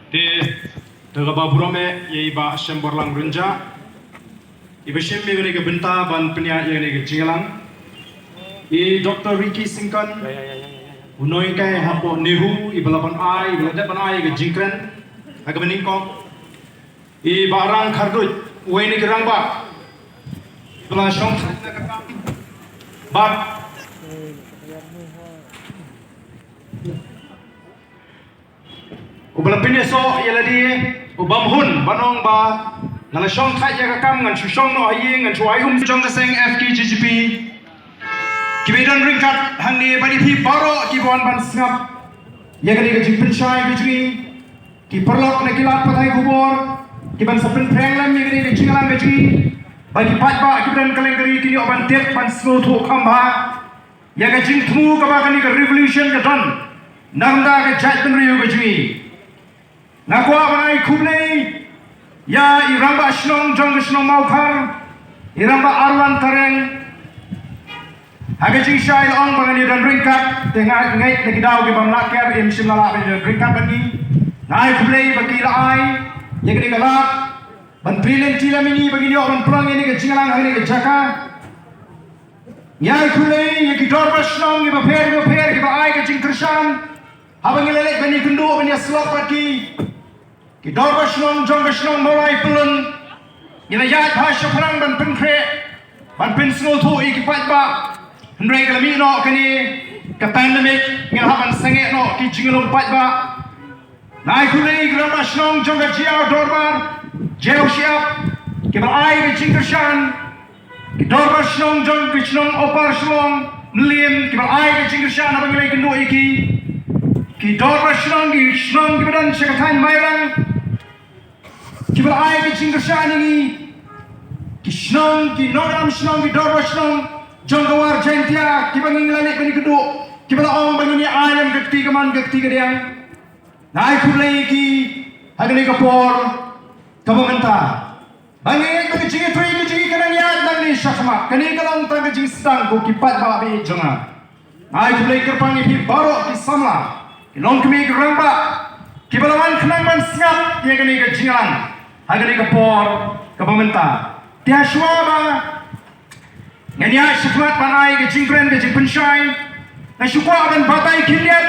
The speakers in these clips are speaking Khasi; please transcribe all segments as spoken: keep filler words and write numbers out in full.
Te da kaba burom eh ïa i Bah Shemborlang Rynjah, iba shim ïa kane ka bynta ban pynïaid ïa kane ka jingïalang. I Doctor Ricky Syngkon, u nonghikai hapoh NEHU, iba la ban ai, iba la dep ban ai ïa ka jingkren ha kaba nyngkong. I Bah Rang Kharduid, uwei na ki rangbah, iba la shong bad uba la pynïasoh ïa lade, u bym hun ban ong ba nga la shong thait ïa ka kam, ngan shu shong noh ha ïing, ngan shu ai um jong ka seng F K J G P. Kiba don ryngkat hangne bad ïa phi baroh kiba wan ban sngap ïa kane ka jingpynshai ka jong ngi, ki paralok na ki lad pathai khubor kiban sa pynphriang lem ïa kane ka jingïalang ka jong ngi, bad ki paidbah kiba don kylleng ka ri kin ïoh ban tip ban sngewthuh kham bha ïa ka jingthmu kaba kane ka revolution ka don na ka bynta ka jaitbynriew ka jong ngi. Nga kwah ban ai khublei ïa i rangbah shnong jong ka shnong Mawkhar, i rangbah Arwan Tareng. Ha ka jingshai la ong ba ngan ïadon ryngkat, te nga ngeit na ki daw ki bym lah ker, im shym la lah ban ïadon ryngkat bad ngi. Nga ai khublei ba ki la ai ïa kane ka lad ban plie lynti lem ïa ngi ba ngin ïoh ban pynlong ïa kane ka jingïalang ha kane ka jaka. Nga ai khublei ïa ki dorbar shnong kiba pher kiba pher kiba ai ka jingkyrshan haba ngi la leit ban ïakynduh ban ïasyllok bad ki. Ki dorbar shnong jong ka shnong Mawlai Pyllun, ngi la ïaid bha shaphrang ban pynkhreh, ban pynsngewthuh ïa ki paidbah. Hynrei ka la mih noh kane ka pandemic, ngi la hap ban sangeh noh ki jinglong paidbah. Nga ai khublei ïa ki rangbah shnong jong ka Jaïaw Dorbar, Jaïaw Shyiap, kiba la ai ka jingkyrshan. Ki dorbar shnong jong ki shnong Upper Shillong, Mylliem, kiba la ai ka jingkyrshan haba ngi la ïakynduh ïa ki. Ki dorbar shnong, ki shnong kiba don sha ka thaiñ Mairang, kiba la ai ka jingkyrshan ïa ngi. Ki shnong, ki nongïalam shnong, ki dorbar shnong jong ka War Jaintia, kiba ngi la leit ban ïakynduh, kiba la ong ba ngin ïa ai lem ka kti kamon ka kti kadiang. Nga ai khublei ïa ki ha kane ka por kaba mynta. Ba ngi ngeit ba ka jingïatreiñ ka jong ngi ka nang ïaid nangne shakhmat. Kane ka long tang ka jingsdang, ko ki paidbah ba ïeit jong nga. Nga ai khublei kyrpang ïa phi baroh ki samla, ki longkmie, ki rangbah, kiba la wan khnang ban sngap ïa kane ka jingïalang ha kane ka por kaba mynta. Te ha shuwa ba ngan ïaid shakhmat ban ai ka jingkren ka jingpynshai, nga shu kwah ban batai khyndiat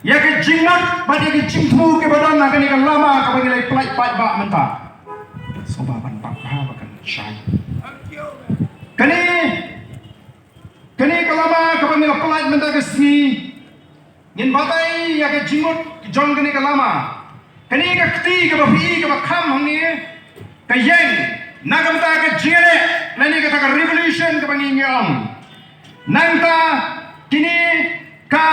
ïa ka jingmut bad ïa ka jingthmu kaba don ha kane ka lama kaba ngi la ïa pynlait paidbah mynta. Sngewbha ban bat bha ba kan shai. Kane, kane ka lama kaba ngi la pynlait mynta ka sngi, ngin batai ïa ka jingmut jong kane ka lama. Kane ka kti kaba phi i kaba kham hangne, ka ïeng na ka bynta ka jingïaleh lane kata ka revolution kaba ngi ngi ong. Nangta kine ka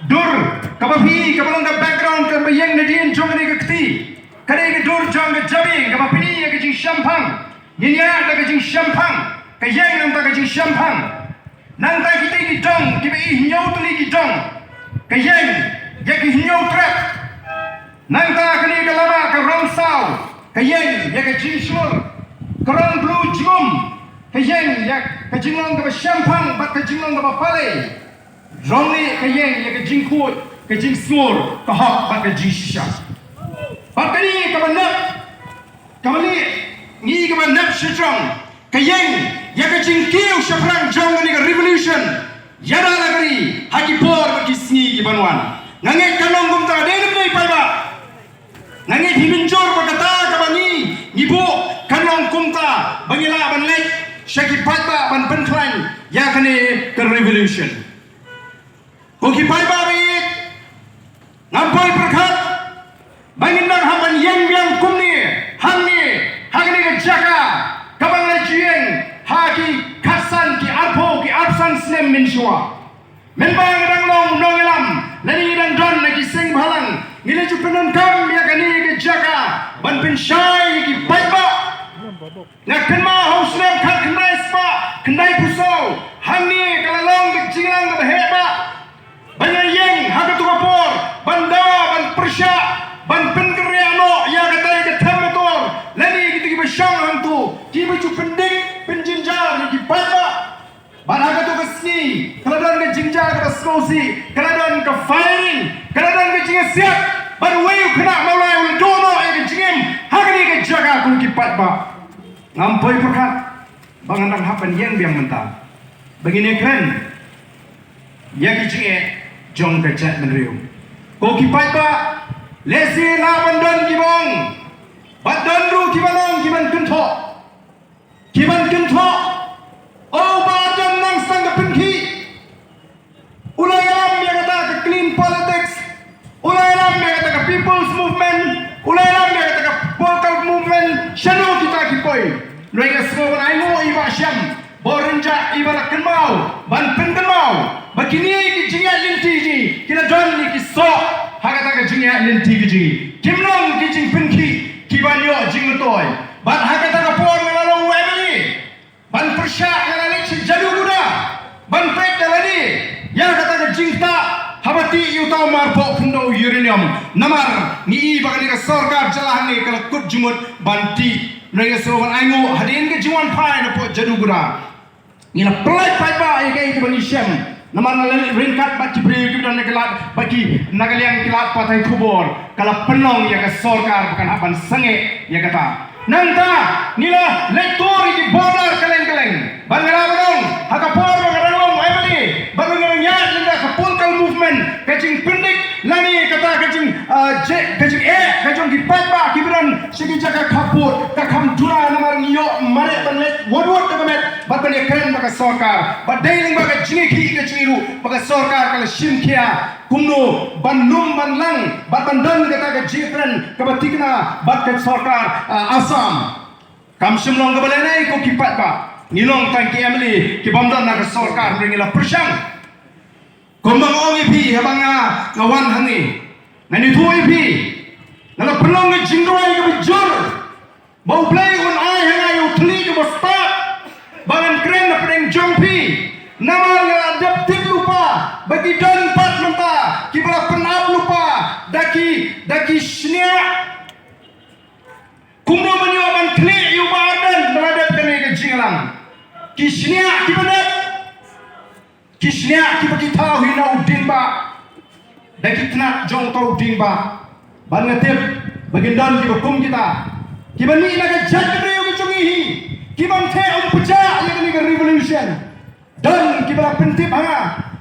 dur kaba phi i kaba long ka background kaba ïeng nadien jong kane ka kti, ka dei ka dur jong ka jabieng kaba pyni ïa ka jingshemphang. Ngin ïa da ka jingshemphang, ka ïeng nangta ka jingshemphang. Nangta kita ki dong kiba i hynñiew tylli ki dong, ka ïeng ïa ki hynñiew trep. Nangta kane ka lama ka rong saw, ka ïeng ïa ka jingshlur. Ka rong blue jingum, ka ïeng ïa ka jinglong kaba shemphang bad ka jinglong kaba palei. Rong lieh, ka ïeng ïa ka jingkhuid, ka jingsngur, ka hok bad ka jingshisha. Bad kane kaba nep, kaba lieh, ngi kaba nep shajrong, ka ïeng ïa ka jingkiew shaphrang jong kane ka revolution ïa da la ka ri ha ki por bad ki sngi ki ban wan. Nga ngeit kan long kumta, dei ne em dei paidbah? Nga ngeit hi mynjur ba kata kaba ngi ngi buh kan long kumta, ba ngi lah ban leit sha ki paidbah ban pynkhlaiñ ïa kane ka revolution. Ko ki paidbah ba ïeit, ngam poi pyrkhat ba ngin nang hap ban ïeng biang kumne hangne ha kane ka jaka kaba nga la ju ïeng ha ki khatsan, ki arphew, ki arphew san snem mynshuwa. Mynba nga dang long u nongïalam lane ngi dang don na ki seng bhalang, ngi la ju pyndonkam ïa kane ka jaka ban pynshai ïa ki paidbah. Nga kynmaw ha u snem khatkhyndai spah khyndaiphew saw, hangne ka la long ka jingïalang kaba heh bha. Ba ngi ïeng ha kato ka por ban dawa, ban pyrshah, ban pynkynriah noh ïa kata ka them motor lane kita kiba shong hangto, kiba ju pyndik pynjynjar ïa ki paidbah. Bad ha kato ka sngi ka la don ka jingjia kaba sngewsih, ka la don ka firing, ka la don ka jingïasiat. Bad uwei u khynnah Mawlai u Ko ki paidbah, ngam poi pyrkhat ba ngan dang hap ban ïeng biang mynta ba ngin ïakren ïa ki jingeh jong ka jaitbynriew. Ko ki paidbah, lehse lah ban don kiba ong, bad don ruh kiba ong, kiban kynthoh, kiban kynthoh, oh, ba don nang sdang ka pynkhih. U la ïalam ïa kata ka clean politics. U la ïalam ïa kata ka people's movement. U la ïalam ïa kata ka political movement. Shano kita ki poi? Hynrei nga sngew ban ainguh ïa i Bah Shyam Bor Rynjah, iba la kynmaw ban pynkynmaw ba kine ki jingïaid lynti ki, ki la don ïa ki soh ha kata ka jingïaid lynti ki jong ngi. Kim long ki jingpynkhih kiban ïoh jingmyntoi. Bad ha kata ka por nga la long u M L A ban pyrshah, nga la leit sha Jaduguda ban peit da lade ïa kata ka jingktah haba tih ïa uta u marpoh khyndew uranium. Namar ngi i ba kane ka sorkar jylla hangne ka la kut jingmut ban tih. Hynrei nga sngew ban ainguh, hadien ka jingwan phai na pdeng Jaduguda, ngi la pynlait paidbah ïa kaei kaba ngi shem. Namar nga la leit ryngkat bad ki briew kiba don na ka lad, bad ki na ka liang ki lad pathai khubor, ka la pynlong ïa ka sorkar ba kan hap ban sangeh ïa kata. Nangta ngi la leit tur ïa ki border kylleng kylleng. Bad nga la ong ha ka por ba nga dang long M L A, bad nga dang ïaid lynda ka political movement, ka jingpyndik lane kata ka jing, ah, je, ka jingeh ka jong ki paidbah kiba don sha ki jaka khappud ka kham duna, namar ngi ïoh mareh ban leit wad wad da ka met bad ban ïakren bad ka sorkar. Bad dei lyngba ka jingïakhih ka jong ngi ruh ba ka sorkar ka la shim khia kumno ban lum ban lang bad ban don kata ka jingïakren kaba thikna bad ka sorkar, ah, Assam. Kam shym long kaba lehnoh ko ki paidbah, ngi long tang ki M L A kibym don na ka sorkar, hynrei ngi la pyrshang. Kumba nga ong ïa phi haba nga, nga wan hangne, ngan ïathuh ïa phi, nga la pynlong ka jingrwai kaba jur ba U Blei un ai ha nga ïa u thylliej uba stad ba ngan kren na pdeng jong phi. Namar nga la dep tip lypa ba ki don pat mynta kiba la pynap lypa da ki, da ki shñiah. Kumno ban ïoh ban khlieh ïa u Bah Ardent ba la dep kane ka jingïalang? Ki shñiah kiba dep, ki shñiah kiba ki thaw hi na u dieng bah, da ki tnat jong uta u dieng bah. Bad nga tip ba kin don kiba kum kita kiba mih na ka jaitbynriew ka jong ngi hi, kiban theh umpjah ïa kane ka revolution. Don kiba la pyntip ha nga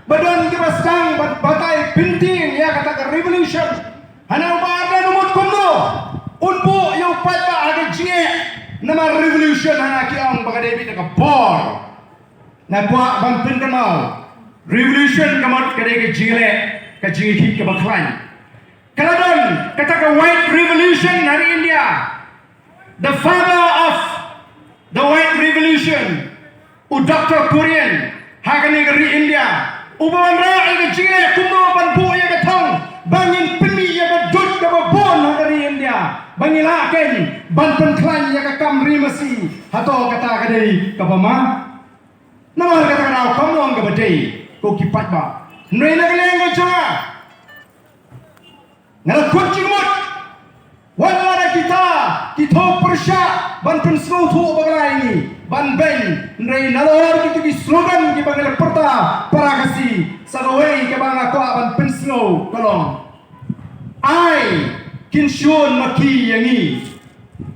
ba don kiba sdang ban batai pyntieng ïa kata ka revolution. Hana u Bah Ardent u mut kumno un buh ïa u paidbah ha ka jingeh? Namar revolution, hana ki ong ba ka dei beit na ka bor. Nga kwah ban pynkynmaw, revolution ka mut ka dei ka jingleh, ka jingïakhih kaba khlaiñ. Ka la don kata ka White Revolution ha ri India. The father of the White Revolution, u Doctor Kurian, ha kane ka ri India, uba wanrah ïa ka jingleh kumno ban buh ïa ka thong ba ngin pynmih ïa ka dud kaba bun ha ka ri India, ba ngi lah kein ban pynkhlaiñ ïa ka kam ri masi. Hato kata ka dei kaba ma? Namar kata ka daw kam long kaba dei, ko ki paidbah. Hynrei na ka liang ka jong nga, nga la kut jingmut wat la da kita ki thaw pyrshah ban pynsngewthuh bakla ïa ngi ban beiñ. Hynrei nalor kito ki slogan kiba ngi la pyrta para Khasi, sa kawei kaba nga kwah ban pynsngew ka long, ai kin shun ma ki ïa ngi,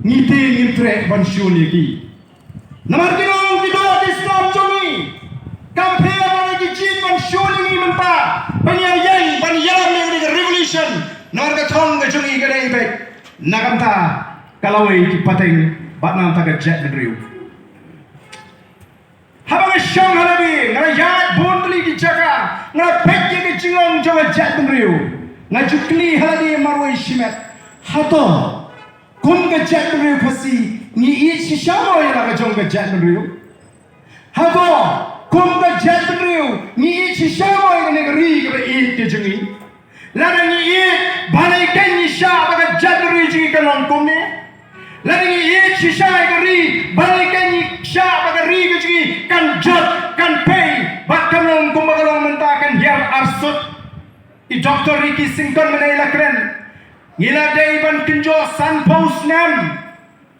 ngi te ngin treh ban shun ïa ki. Namar ki long ki doh ki snam jong ngi. Kam pher na ki jied ban shun ïa ngi mynta ban ïa ïeng ban ïalam ïa kane ka revolution. Namar ka thong ka jong ngi ka dei beit na ka bynta ka lawei ki pateng bad na ka bynta ka jaitbynriew. Haba nga shong ha lade, nga la ïaid bun tylli ki jaka, nga la peit ïa ka jinglong jong ka jaitbynriew, nga ju kylli ha lade marwei shimet, hato kum ka jaitbynriew Khasi ngi ïeit shisha mo ïa la ka jong ka jaitbynriew? Hato kum ka jaitbynriew ngi ïeit shisha mo ïa kane ka ri kaba ïeit ka jong ngi? Lada ngi ïeit, balei kein ngi shah ba ka jaitbynriew jong ngi kan long kumne? Lada ngi ïeit shisha ïa ka ri, balei kein ngi shah ba ka ri ka jong ngi kan jot, kan pei, bad kan long kumba ka long mynta, kan hiar arsut? I Doctor Ricky Syngkon mynne i la kren, ngi la dei ban kynjoh sanphew snem.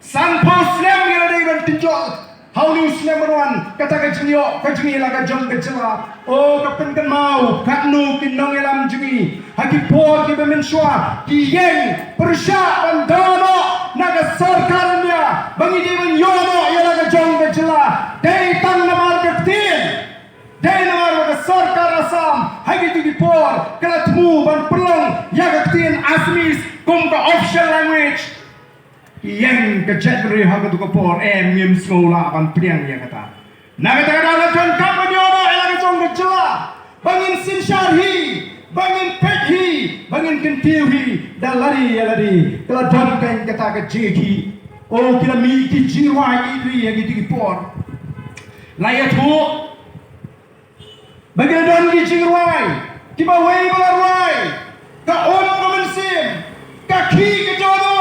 Sanphew snem ngi la dei ban kynjoh. Ha une u snem ban wan, kata ka jingïoh ka jong ngi la ka jong ka jylla. O, ka pynkynmaw katno ki nongïalam jong ngi ha ki por kiba mynshuwa ki ïeng pyrshah ban daw noh na ka sorkar India Ba ngi dei ban ïoh noh ïa la ka jong ka jylla. Dei tang namar ka ktien. Dei namar ba ka sorkar Assam ha kito ki por ka la thmu ban pynlong ïa ka ktien Assamese kum ka official language. Ïeng ka jaitbynriew ha kato ka por, em, ngim sngew lah ban pdiang ïa kata. Na kata ka daw la donkam ban ïoh noh ïa la ka jong ka jylla. Ba ngin synshar hi, ba ngin peit hi, ba ngin kyntiew hi da lade ïa lade. Ka la don keiñ kata ka jingïakhih. O, ki la mih ki jingrwai ïa kito ki por. La ïathuh ba ki la don ki jingrwai kiba wei ba la rwai. Ka um ka mynsiem, ka khih ka jong u,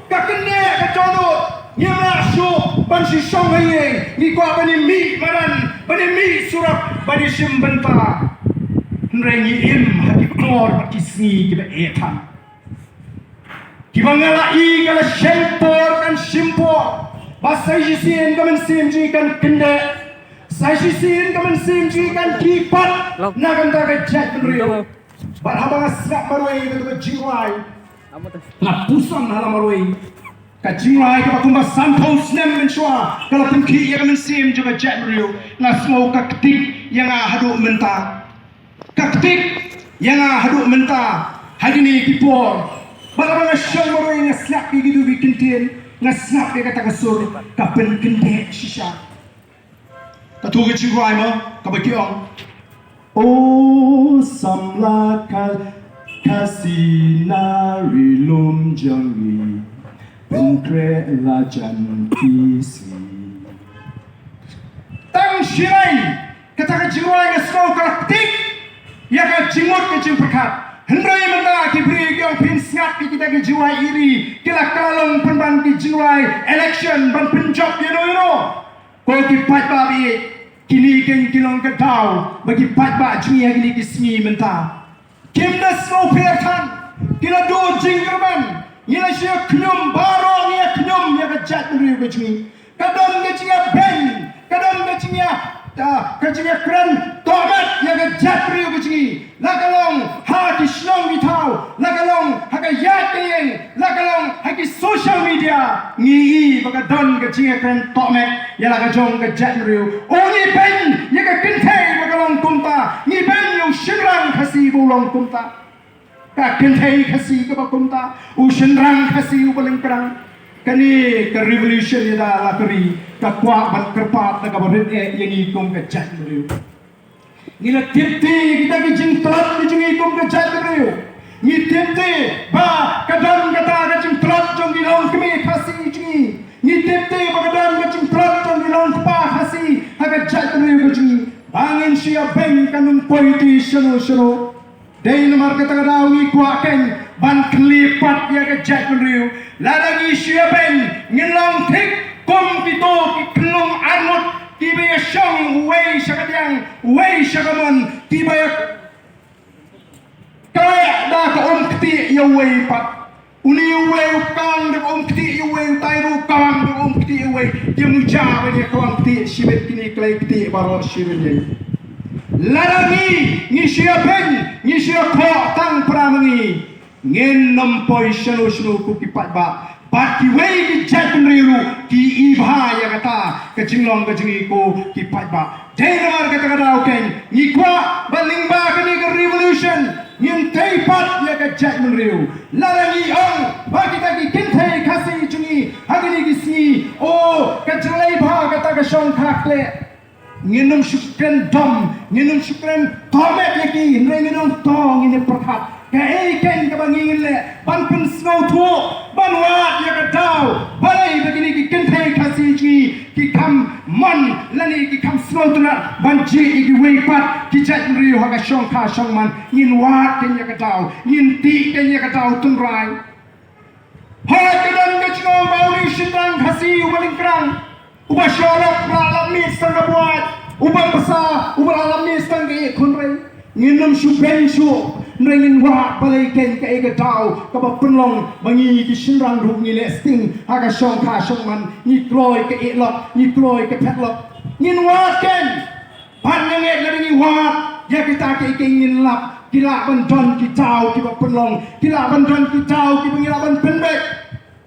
ka khyndeh ka jong u. Ngim lah shuh ban shu shong ha ïing, ngi kwah ban ïa mih madan, ban ïa mih surok, ban ïa shim bynta. Hynrei ngi im ha ki por bad ki sngi kiba eh than. Kiba nga la i ka la shim por kan shim por. Ba sa shisien ka mynsiem jong ngi kan khyndeh. Sa shisien ka mynsiem jong ngi kan khih pat na ka bynta ka jaitbynriew. Bad haba nga sngap marwei ïa kato ka jingrwai, nga puson ha la marwei. Ka jingrwai kaba kumba sanphew snem mynshuwa ka la pynkhih ïa ka mynsiem jong ka jaitbynriew. Nga sngew ka ktik ïa nga haduh mynta. Ka ktik ïa nga haduh mynta ha kine ki por. Bad haba nga shong marwei nga sngap ïa kito ki kyntien, nga sngap ïa kata ka sur, ka pynkhyndeh shisha. Kato ka jingrwai mo, kaba ki ong: O samla Kha-, Khasi na ri lum jong ngi, pynkhreh la jan phi sngewbha. Tang shi rei kata ka jingrwai nga sngew ka la ktik ïa ka jingmut ka jingpyrkhat. Hynrei mynta ki briew ki ong phin sngap ïa kita ki jingrwai iri, ki la kylla long pynban ki jingrwai election ban pynjop ïano ïano. Ko ki paidbah ba ïeit, kine keiñ ki long ka daw ba ki paidbah jong ngi ha kine ki sngi mynta. Kim da sngewpher than, ki la duh jingkyrmen. Ngi la shu ïa khñium baroh, ngi ïa khñium ïa ka jaitbynriew ka jong ngi. Ka don ka jingïabeiñ, ka don ka jingïa, ah, ka jingïakren tohmet ïa ka jaitbynriew ka jong ngi. La ka long ha ki shnong ki thaw, la ka long ha ka ïaid ka ïeng, la ka long ha ki social media. Ngi i ba ka don ka jingïakren tohmet ïa la ka jong ka jaitbynriew. U ngi beiñ ïa ka kynthei ba ka long kumta, ngi beiñ ïa u shynrang Khasi ba u long kumta. Ka kynthei Khasi kaba kumta, u shynrang Khasi uba lyngkrang. Kane ka revolution ïa da la ka ri ka kwah ban kyrpad da kaba rit eh ïa ngi kum ka jaitbynriew. Ngi la tip te kita ki jingtlot ki jong ngi kum ka jaitbynriew. Ngi tip te ba ka don kata ka jingtlot jong ki longkmie Khasi jong ngi. Ngi tip te ba ka don ka jingtlot jong ki longkpa Khasi ha ka jaitbynriew ka jong ngi. Ba ngin shu ïabeiñ kan ym poi te shano shano. Dei namar kata ka daw ngi kwah keiñ ban khlieh pat ïa ka jaitbynriew. Lada ngi shu ïabeiñ ngin long thik kum kito ki khyllung arngut kiba ïashong uwei sha kadiang uwei sha kamon, kiba ïa khleh da ka um ktieh ïa uwei pat. Une uwei u kawang da ka um ktieh ïa uwei, utai ruh u kawang da ka um ktieh ïa uwei. Ki muja ban ïa kawang ktieh shibit kine ki klei ktieh baroh shi ryngwiang. Lada ngi, ngi shu ïabeiñ, ngi shu ïakhoh tang para ma ngi, ngin nym poi shano shano ko ki paidbah. Bad kiwei ki jaitbynriew ruh ki i bha ïa kata ka jinglong ka jong ngi ko ki paidbah. Dei namar kata ka daw keiñ ngi kwah ba lyngba kane ka revolution ngin tei pat ïa ka jaitbynriew. Lada ngi ong ba kita ki kynthei Khasi jong ngi ha kine ki sngi, o, ka jinglei bha kata ka shongkha khleh. Ngin ym shu kren dom, ngin ym shu kren tohmet ïa ki, hynrei ngin ong to, ngin ïa pyrkhat. Kaei keiñ kaba ngi ngin leh ban pynsngewthuh, ban wad ïa ka daw, balei ba kine ki kynthei Khasi jong ngi ki kham mon lane ki kham sngewtynnat ban jied ïa kiwei pat ki jaitbynriew ha ka shongkha shongman. Ngin wad keiñ ïa ka daw, ngin tih keiñ ïa ka daw tynrai. Hooid, ka don ka jingong ba une u shynrang Khasi uba lyngkrang, uba shoh lok, uba la lap miet tang ka buaid, uba bsa, uba la lap miet tang ka ïing khun rei. Ngin ym shu beiñ shuh, hynrei ngin wad balei keiñ kaei ka daw kaba pynlong ba ngi ki shynrang ruh ngi leh sting ha ka shongkha shongman, ngi kloi ka ïing lok, ngi kloi ka phet lok. Ngin wad keiñ. Bad nga ngeit lada ngi wad ïa kita kiei kiei ngin lap, ki lah ban don ki daw kiba pynlong, ki lah ban don ki daw kiba ngi lah ban pynbeit.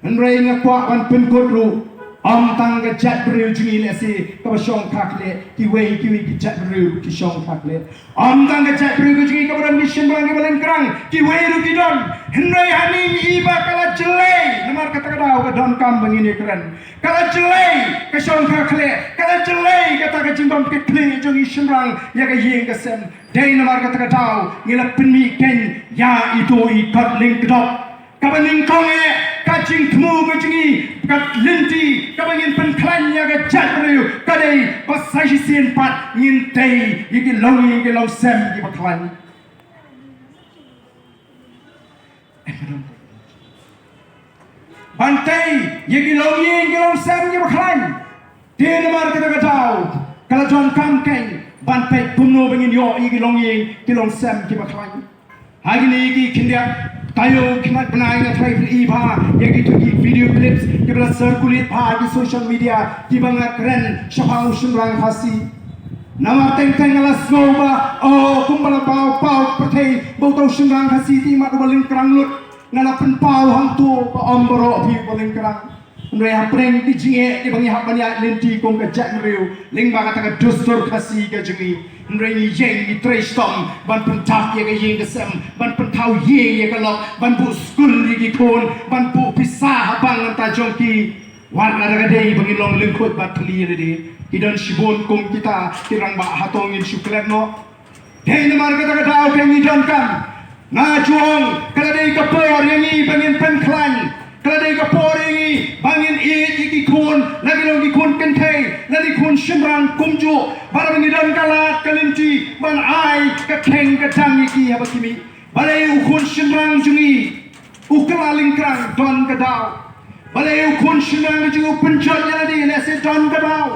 Hynrei nga kwah ban pynkut ruh, Ym tang ka jaitbynriew jong ngi lehse kaba shong kha khlieh, kiwei kiwei ki jaitbynriew ki shong kha khlieh. Ym tang ka jaitbynriew ka jong ngi kaba don ki shynrang kiba lyngkrang, kiwei ruh ki don. Hynrei hangne ngi i ba ka la jlei, namar kata ka daw ka donkam ba ngin ïakren. Ka la jlei ka shong kha khlieh, ka la jlei kata ka jingbam ka khlieh jong ngi shynrang ïa ka ïing ka sem. Dei namar kata ka daw ngi la pynmih keiñ ïa ito i kot lyngkdop. Kaba nyngkong eh, ka jingthmu ka jong ngi, ka lynti kaba ngin pynkhlaiñ ïa ka jaitbynriew ka dei ba sa shisien pat ngin tei ïa ki longïing ki longsem kiba khlaiñ. Ban tei ïa ki longïing ki longsem kiba khlaiñ. Te namar kata ka daw ka la donkam keiñ ban peit kumno ba ngin ïoh ïa ki longïing ki longsem kiba khlaiñ. Ha kine ki khyndiat taïew khyndiat bnai nga tharai phi i bha ïa kito ki video clips kiba la circulate bha ha ki social media kiba nga kren shaphang u shynrang Khasi. Namar teng teng nga la sngew ba, oh, kumba la paw paw pyrthei ba uto u shynrang Khasi te i mat uba lyngkrang lut. Nga la pynpaw hangto ba ym baroh phi uba lyngkrang. Hynrei hapdeng ki jingeh kiba ngi hap ban ïaid lynti kum ka jaitbynriew lyngba kata ka dustur Khasi ka jong ngi. Hynrei ngi ïeng ngi trei shitom ban pyntap ïa ka ïing ka sem, ban pynthaw ïing ïa ka lok, ban buh skul ïa ki khun, ban buh pisa ha bank mynta jong ki. Wat lada ka dei ba ngi long lyngkhuid bad thylli lade, ki don shibun kum kita ki rangbah, hato ngin shu klet noh? Dei namar kata ka daw ka ngi donkam. Nga ju ong ka la dei ka por ïa ngi ba ngin pynkhlaiñ. Ka la dei ka por ïa ngi ba ngin ïeit ïa ki khun, la ki long ki khun kynthei, la ki khun shynrang kumjuh. Ba ngi don ka lad ka lynti ban ai ka kheiñ ka dang ïa ki haba ki mih. Balei u khun shynrang jong ngi u kylla lyngkrang? Don ka daw. Balei u khun shynrang jong ngi u pynjot ïa lade? Lehse don ka daw.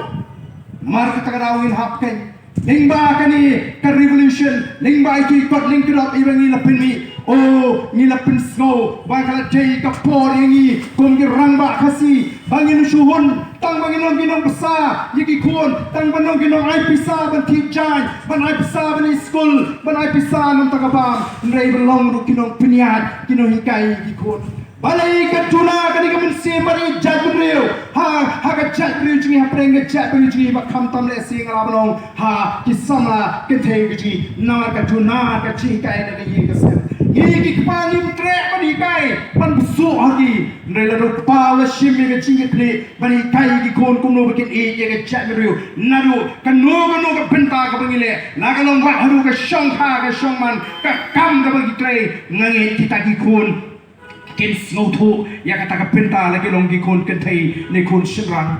Namar kata ka daw ngin hap keiñ. Lyngba kane ka revolution, lyngba ito i kot lyngkdop iba ngi la pynmih, oh, ngi la pynsngew ba ka la dei ka por ïa ngi kum ki rangbah Khasi ba ngin shu hun. Tang ba ngin long ki nongbsa ïa ki khun, tang ba ngin long ki nong ai pisa ban thied jaiñ, ban ai pisa ban ïa skul, ban ai pisa na ka bynta ka bam. Hynrei ban long ruh ki nongpynïaid, ki nonghikai ïa ki khun. Balei ka duna ka dei ka mynsiem bad i jaitbynriew ha, ha ka jaitbynriew jong ngi, hapdeng ka jaitbynriew jong ngi, ba khamtam lehse nga la ban ong ha ki samla kynthei ka jong ngi. Namar ka duna ka jinghikai na ka ïing ka sem. Ngi ki kpa ngim treh ban hikai ban bsuh ha ki. Hynrei lada u kpa u la shim ïa ka jingkitkhlieh ban hikai ïa ki khun kumno ba kin ïeit ïa ka jaitbynriew, naduh kano kano ka bynta kaba ngi leh, la ka long wah haduh ka shongkha ka shongman, ka kam kaba ngi trei, nga ngeit kita ki khun kin sngewthuh ïa kata ka bynta, la ki long ki khun kynthei ne khun shynrang.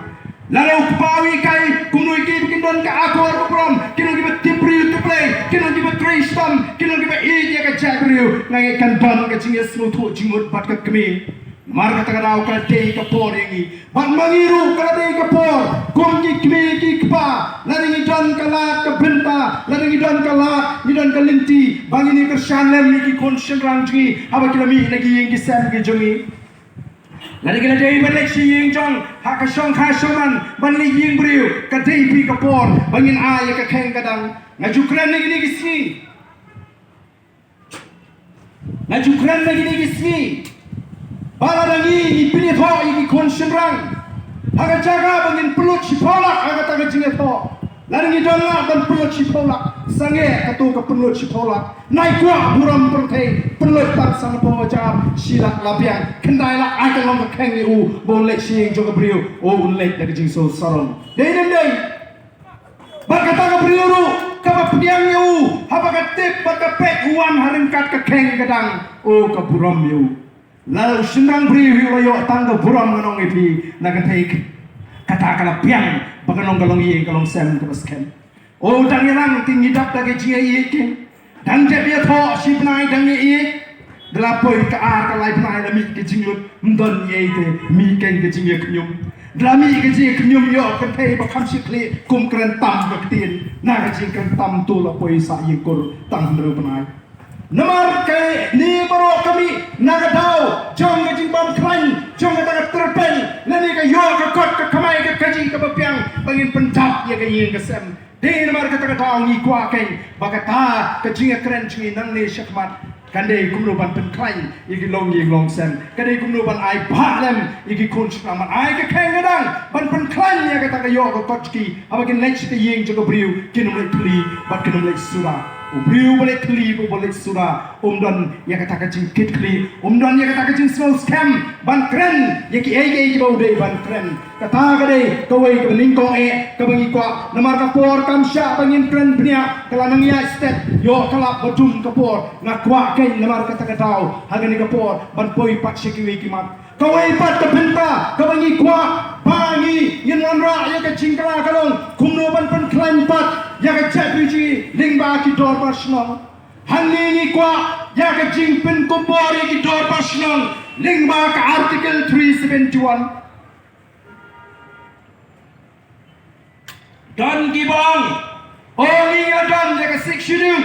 Lada u kpa u hikai kumno ïa ki ba kin don ka akor ka burom, kin long kiba tip briew tip Blei, kin long kiba trei shitom, kin long kiba ïeit ïa ka jaitbynriew, nga ngeit kan don ka jingïasngewthuh jingmut bad ka kmie. Namar kata ka daw ka la dei ka por ïa ngi. Bad ma ngi ruh ka la dei ka por kum ki kmie ki kpa, lada ngi don ka lad ka bynta, lada ngi don ka lad, ngi don ka lynti ba ngin ïakyrshan lem ïa ki khun shynrang jong ngi haba ki la mih na ki ïing ki sem ki jong ngi. Lada ki la dei ban leit sha ïing jong ha ka shongkha shongman ban leit ïing briew, ka dei phi ka por ba ngin ai ïa ka kheiñ ka dang. Nga ju kren na kine ki sngi. Nga ju kren na kine ki sngi ba lada ngi, ngi pynïathoh ïa ki khun shynrang ha ka jaka ba ngin pynlut shiphew lak ha kata ka jingïathoh. Lada ngi don lad ban pynlut shiphew lak, sangeh kato ka pynlut shiphew lak. Nai kwah burom pyrthei, pynlut tang sanphew hajar, shi lak la biang, khyndai lak ai ka long ka kheiñ ïa u ba un leit sha ïing jong ka briew, oh, un leit da ka jingsngewsarong. Dei ne ym dei? Bad kata ka briew ruh kaba pdiang ïa u, haba ka tip bad ka peit u wan ha ryngkat ka kheiñ ka dang, oh, ka burom ïa u. Lada u shynrang briew hi u la ïoh tang ka burom, nga ong ïa phi, na ka thik kata ka la biang ba kan long ka longïing ka longsem kaba skhem. Oh, dang ïa lang te ngi dap da ka jingïaieit keiñ. Dang jep ïathoh shi bnai dang ïaieit. Da la poi ka ar ka lai bnai la mih ka jinglut, ym don ei ei te, mih keiñ ka jingïakhñium. Da la mih ka jingïakhñium ïoh kynthei ba kham shakri kum kren tam ka ktien. Na ka jingkren tam to la poi sah ïing kur tang hynriew bnai. Namar kane baroh ka mih na ka daw jong ka jingbam khlaiñ jong kata ka tyrpeng, lane ka ïoh ka kot ka kamai ka kajih kaba biang ba ngin pyndap ïa ka ïing ka sem. Dei namar kata ka daw ngi kwah keiñ ba kata ka jingïakren jong ngi nangne shakhmat Kan dei kumno ban pynkhlaiñ ïa ki longïing longsem. Kan dei kumno ban ai bha lem ïa ki khun shynrang, ban ai ka kheiñ ka dang ban pynkhlaiñ ïa kata ka ïoh ka kot jong ki. Haba kin leit sha ka ïing jong ka briew kin ym leit thylli bad kin ym leit sura. U briew ba leit thylli bad ba leit sura um don ïa kata ka jingkitkhlieh, um don ïa kata ka jingsngew skhem ban kren ïa kiei kiei kiba u dei ban kren. Kata ka dei kawei kaba nyngkong eh kaba ngi kwah. Namar ka por kam shah ba ngin kren bniah, ka la nang ïaid stet, ïoh ka la ba dum ka por. Nga kwah kein namar kata ka daw ha kane ka por ban poi pat sha kiwei ki mat. Kawei pat ka bynta kaba ngi kwah ba ngi ngin wanrah ïa ka jingkylla ka long kumno ban pynkhlaiñ pat ïa ka jaitbynriew jong ngi lyngba ki dorbar shnong. Hangne ngi kwah ïa ka jingpynkumbor ïa ki dorbar shnong lyngba ka Article three seventy-one. Don kiba ong, o ngi ïa don ïa ka Sixth Schedule.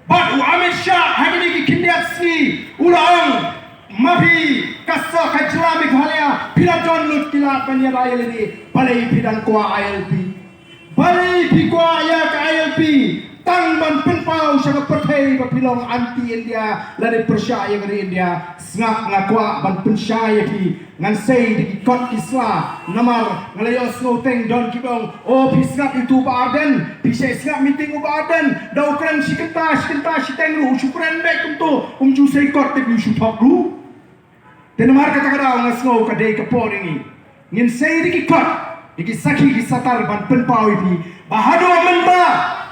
Bad u Amit Shah ha kine ki khyndiat sngi u la ong, ma phi ka sor ka jylla Meghalaya phi la don lut ki lad ban ïada ïa lade, balei phi dang kwah I L P? Balei phi kwah ïa ka I L P? Tang ban pynpaw sha ka pyrthei ba phi long anti India lane pyrshah ïa ka ri India. Sngap, nga kwah ban pynshai ïa phi. Ngan sei da ki kot ki sla, namar nga la ïohsngew teng don kiba ong, o phi sngap ïa utu u Bah Ardent, phi sngap meeting u Bah Ardent, da u kren shi kynta shi kynta shiteng ruh u shu kren beit kumto, um ju sei kot te u shu thok ruh. Te namar kata ka daw nga sngew ka dei ka por ïa ngi ngin sei da ki kot, da ki sakhi ki satar ban pynpaw ïa phi ba haduh mynta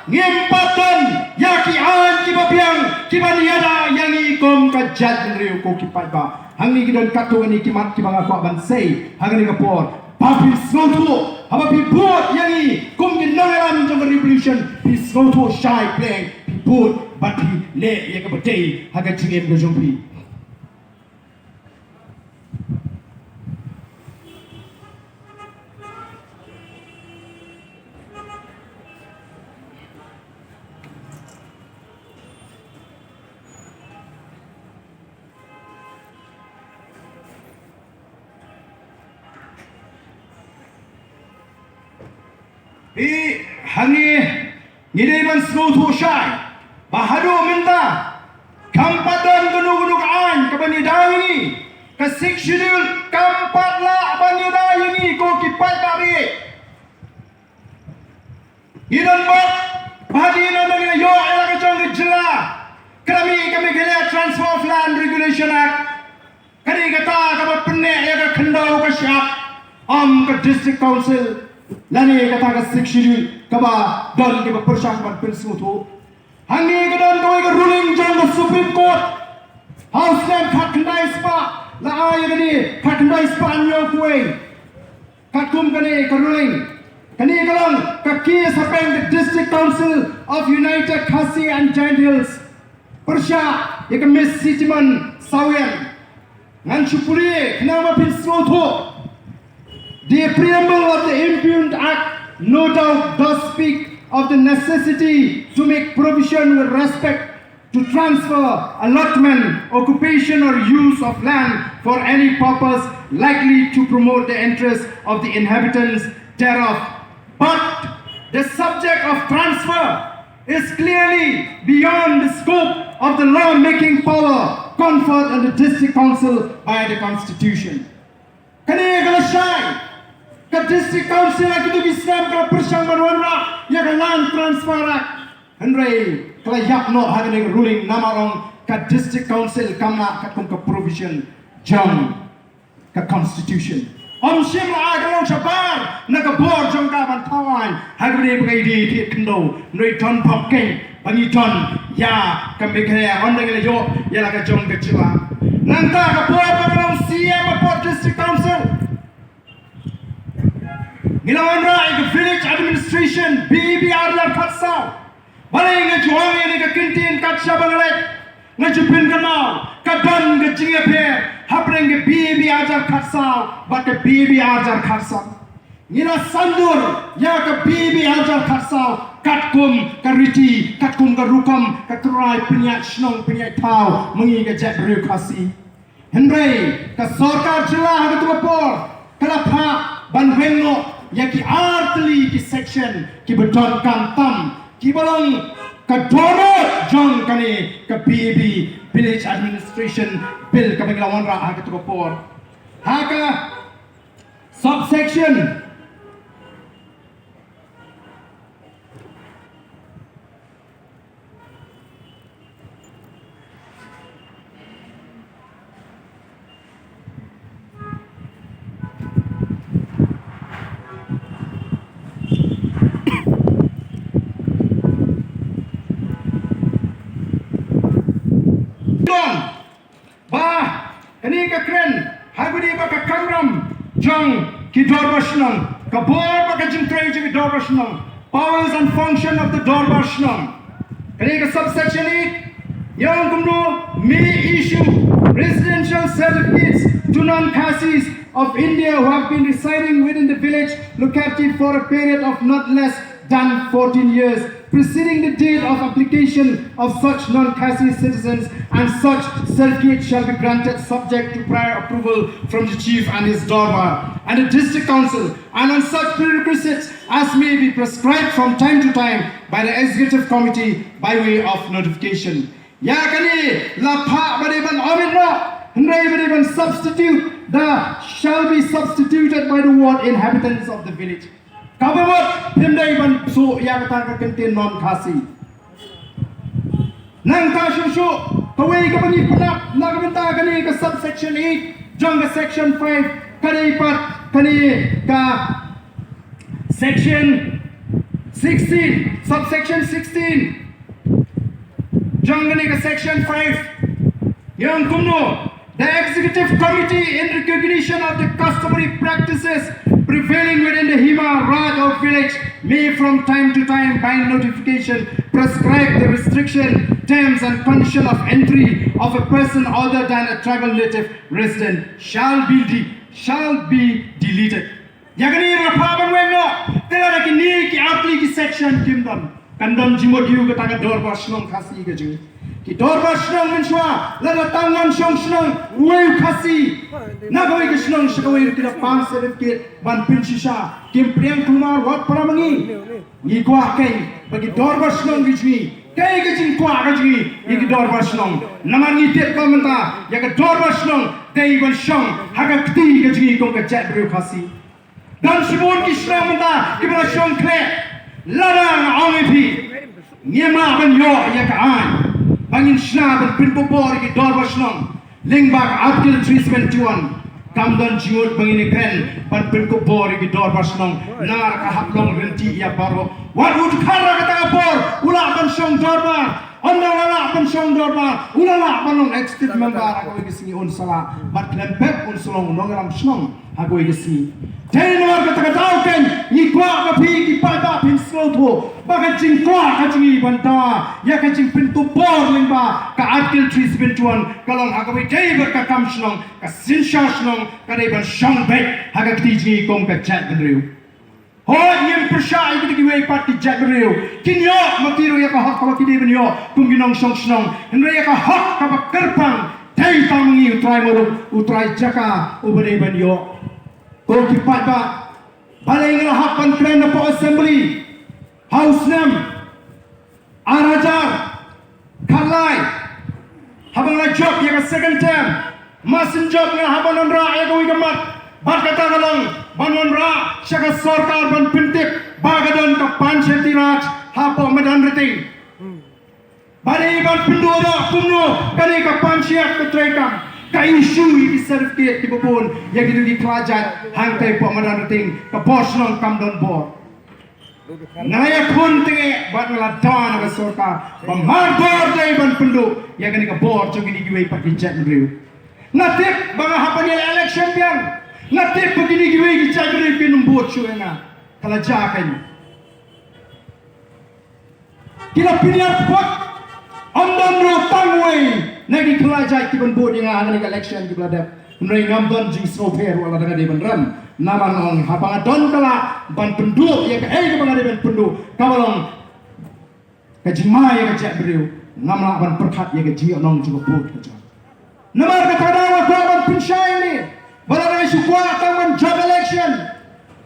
ngim pat don ïa ki aiñ kiba biang kiban ïada ïa ngi kum ka jaitbynriew ko ki paidbah. Hangne ki don katto katne ki mat kiba nga kwah ban sei ha kane ka por. Ba phi sngewthuh, haba phi vote ïa ngi kum ki nongïalam jong ka revolution, phi sngewthuh shai pleng, phi vote bad phi leh ïa kaba dei ha ka jingim ka jong phi. Phi, hangne ngi dei ban sngewthuh shai ba haduh mynta kam pat don kano kano ka aiñ kaban ïada ïa ngi. Ka Sixth Schedule kam pat lah ban ïada ïa ngi ko ki paidbah. Ngi don bad ba hadien nangta ngi la ïoh ïa la ka jong ka jylla, ka la mih ka Meghalaya Transfer of Land Regulation Act. Ka dei kata kaba pynneh ïa ka khyndew ka shyiap, ym ka District Council lane kata ka Sixth Schedule kaba don kiba pyrshang ban pynsngewthuh. Hangne ka don kawei ka ruling jong ka Supreme Court ha u snem khatkhyndai spah, la ai ïa kane khatkhyndai spah hynñiewphew wei. Katkum kane ka ruling, kane ka long ka case hapdeng ka District Council of United Khasi and Jaintia Hills pyrshah ïa ka Miss Sitimon Sawien. Ngan shu pule khnang ba phin sngewthuh. The preamble of the impugned act no doubt does speak of the necessity to make provision with respect to transfer, allotment, occupation or use of land for any purpose likely to promote the interests of the inhabitants thereof. But the subject of transfer is clearly beyond the scope of the law-making power conferred on the District Council by the Constitution. Kane ka la shai, ka District Council ha kito ki snem ka la pyrshang ban wanrah ïa ka Land Transfer Act. Hynrei ka la ïap noh ha kane ka ruling namar ong ka District Council kam lah katkum ka provision jong ka Constitution. Ym shym la ai ka long shabar na ka bor jong ka ban thaw aiñ ha kaba ïadei bad ka ïadei thied khyndew. Hynrei don bok keiñ ba ngi don ïa ka Meghalaya, ynda ngi la ïoh ïa la ka jong ka jylla. Nangta ka por ba nga long C E M hapoh District Council, ngi la wanrah ïa ka Village Administration, B A B ar hajar khatsaw. Balei nga ju ong ïa kane ka kyntien? Kat shaba nga leit nga ju pynkynmaw, ka don ka jingïapher hapdeng ka B A B ar hajar khatsaw bad ka B A B ar hajar khatsan. Ngi la saiñdur ïa ka B A B ar hajar khatsaw katkum ka riti, katkum ka rukom ka trai pynïaid shnong pynïaid thaw ma ngi ka jaitbynriew Khasi. Hynrei ka sorkar jylla ha kata ka por ka la phah ban weng noh ïa ki ar tylli ki section kiba donkam tam, kiba long ka dohnud jong kane ka B A B, Village Administration Bill, kaba ngi la wanrah ha kato ka por. Ha ka subsection Ba kane ka kren ha kane ba ka kamram jong ki dorbar shnong, ka bor ba ka jingtrei jong ki dorbar shnong, powers and function of the dorbar shnong. Kane ka subsection eight, ong kumno, may issue residential certificates to non-Khasis of India who have been residing within the village locality for a period of not less than fourteen years preceding the date of application of such non-Khasi citizens, and such certificate shall be granted subject to prior approval from the chief and his dorbar and the district council, and on such prerequisites as may be prescribed from time to time by the executive committee by way of notification. Ïa kane la phah ba dei ban omit noh, hynrei ba dei ban substitute, the shall be substituted by the word inhabitants of the village. Kaba mut phim dei ban shu ïa kata ka kyntien non-Khasi. Nangta shuh shuh kawei kaba ngi pynap na ka bynta kane ka subsection eight jong ka section five, ka dei pat kane ka section sixteen, subsection sixteen. Jong kane ka section five, ong kumno, the executive committee, in recognition of the customary practices prevailing within the Hima Raj or village, may from time to time, by notification, prescribe the restriction, terms and condition of entry of a person other than a tribal native resident shall be de- shall be deleted. Ïa kane la phah ban weng noh, te lada kine ki artylli ki section kim don, kan don jingmut ïa kata ka dorbar shnong Khasi ka jong ngi. Ki dorbar shnong mynshuwa, lada tang wan shong shnong uwei u Khasi na kawei ka shnong sha kawei ruh ki da pan certificate ban pynshisha, kim pdiang kulmar wat para ma ngi. Ngi kwah kein ba ki dorbar shnong ki jong ngi, kaei ka jingkwah ka jong ngi ïa ki dorbar shnong? Namar ngi tip ba mynta ïa ka dorbar shnong dei ban shong ha ka kti ka jong ngi kum ka jaitbynriew Khasi. Don shibun ki shnong mynta kiba la shong khleh. Lada nga ong ïa phi, ngim lah ban ïoh ïa ka aiñ ba ngin shna ban pynkup bor ïa ki dorbar shnong lyngba ka Article three seventy-one. Kam don jingmut ba ngin ïakren ban pynkup bor ïa ki dorbar shnong, namar ka hap long ryntih ïa baroh. Wat u dkhar ha kata ka por u lah ban shong dorbar, ynda u la lah ban shong dorbar u la lah ban long executive member ha kawei ka sngi, un sa lah, bad khlem pep un sa long u nongïalam shnong ha kawei ka sngi. Dei namar kata ka daw kein ngi kwah ba phi ki paidbah phin sngewthuh ba ka jingkwah ka jong ngi ban dawa ïa ka jingpynkup bor lyngba ka Article three seventy-one ka long ha kaba ïadei bad ka kam shnong, ka synshar shnong ka dei ban shong beit ha ka kti jong ngi kum ka jaitbynriew. Hooid, ngim pyrshah ïa kita kiwei pat ki jaitbynriew, kin ïoh ma ki ruh ïa ka hok kaba ki dei ban ïoh kum ki nongshong shnong. Hynrei ïa ka hok kaba kyrpang dei tang ma ngi, u trai muruk, u trai jaka uba dei ban ïoh. Ko ki paidbah, balei nga la hap ban kren hapoh Assembly ha u snem ar hajar khatlai, haba nga la jop ïa ka second term, mar syn jop nga la hap ban wanrah ïa kawei ka mat, bad kata ka long ban wanrah sha ka sorkar ban pyntip ba ka don ka Panchayati Raj hapoh Madanrting. Ba dei ban pynduh noh kumno kane ka Panchayat ka treikam ka issue ïa ki certificate kiba bun ïa kito ki khlajait hangtei hapoh Madanrting, ka bor shnong kam don bor. Nga la ïakhun tyngeh bad nga la dawa na ka sorkar ba mardor dei ban pynduh ïa kane ka bor jong kine kiwei pat ki jaitbynriew. Nga tip ba nga hap ban ïa election biang. Nga tip ba kine kiwei ki jaitbynriew kin ym vote shuh ïa nga. Ka la jia kein. Ki la pynïar pok. Ym don ruh tang uwei na ki khlajait kiban vote ïa nga ha kane ka election kiba la dep. Hynrei ngam don jingsngewpher wat la dang ka dei ban rem. Namar nga ong haba nga don ka lad ban pynduh ïa kaei kaba nga dei ban pynduh, kaba long ka jingma ïa ka jaitbynriew, ngam lah ban pyrkhat ïa ka jingïohnong jong ka vote ka jong. Namar kata ka daw nga kwah ban pynshai ïa ngi ba lada ngi shu kwah tang ban jop election,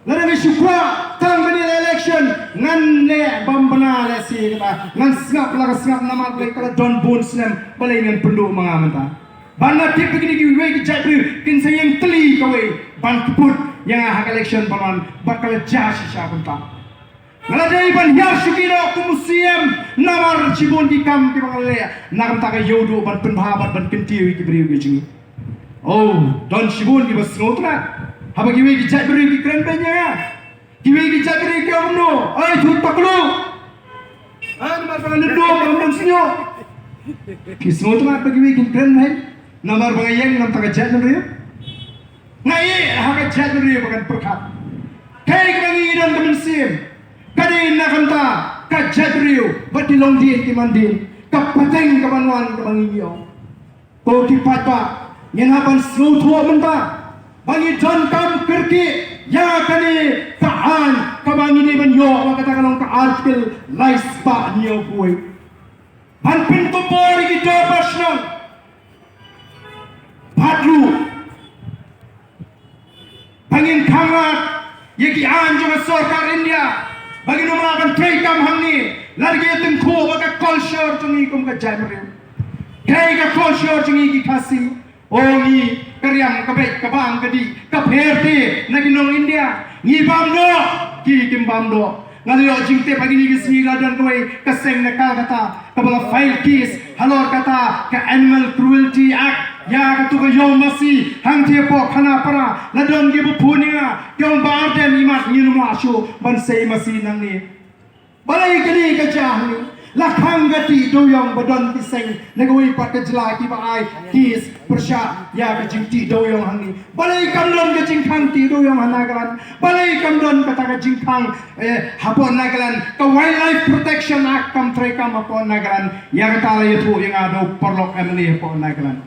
lada ngi shu kwah tang ban ïaleh election, ngan leh bam bna leh shi kata, ngan sngap la ka sngap namar leh ka la don bun snem, balei ngan pynduh ma nga mynta. Ban da tip ba kine kiwei ki jait briew kin sa ïeng tylli kawei ban kput ïa nga ha ka election ban wan, bad ka la jia shisha kumta. Nga la dei ban hiar shuki noh kum u C M namar shibun ki kam kiba nga la leh, na ka bynta ka ïewduh ban pynbha bad ban kyntiew ïa ki briew ki jong ngi. Oh, don shibun kiba sngewtynnat haba kiwei ki jait briew ki kren beiñ ïa nga. Kiwei ki jait briew ki ong kumno, ai thut paklu. Ai namar ba nga lyndoh ba nga sngewthuh. Ki sngewtynnat ba kiwei ki kren beiñ namar ba nga ïeng na ka bynta ka jaitbynriew. Nga ïeh ha ka jaitbynriew ba kan pyrkhat. Kaei kaba ngi don ka mynsiem, ka dei na ka bynta ka jaitbynriew bad ki longdien ki mandien, ka pateng kaban wan kaba ngi ïoh. Ko ki paidbah, ngin hap ban sngewthuh mynta ba ngi donkam kyrkieh ïa kane ka aiñ kaba ngi dei ban ïoh, ba kata ka long ka Article lai spah hynñiew phew wei. Ban pynkupbor ïa ki dorbar shnong. Bad ruh ba ngin khanglad ïa ki aiñ jong ka sorkar India ba ngin ym lah ban treikam hangne lada ki ïatyngkhuh bad ka culture jong ngi kum ka jaitbynriew. Kaei ka culture jong ngi ki Khasi? O ngi, ka riam, ka beit, ka bam, ka dih, ka pher te na ki nong India. Ngi bam doh, ki kim bam doh. Nga la ïoh jingtip ha kine ki sngi la don kawei ka seng na Kolkata kaba la file case halor kata ka Animal Cruelty Act ïa katu ka ïong masi hangtei hapoh Khanapara. La don kiba phone ïa nga, ki ong Bah Ardent, imat ngin ym lah shuh ban sei masi nangne. Balei kane ka jia hangne? La khang ka tih dewïong ba don ki seng na kawei pat ka jylla kiba ai case pyrshah ïa ka jingtih dewïong hangne. Balei kam don ka jingkhang tih dewïong ha Nagaland? Balei kam don kata ka jingkhang, eh, hapoh Nagaland? Ka Wildlife Protection Act kam treikam hapoh Nagaland. Ïa kata la ïathuh ïa nga da u paralok M L A hapoh Nagaland.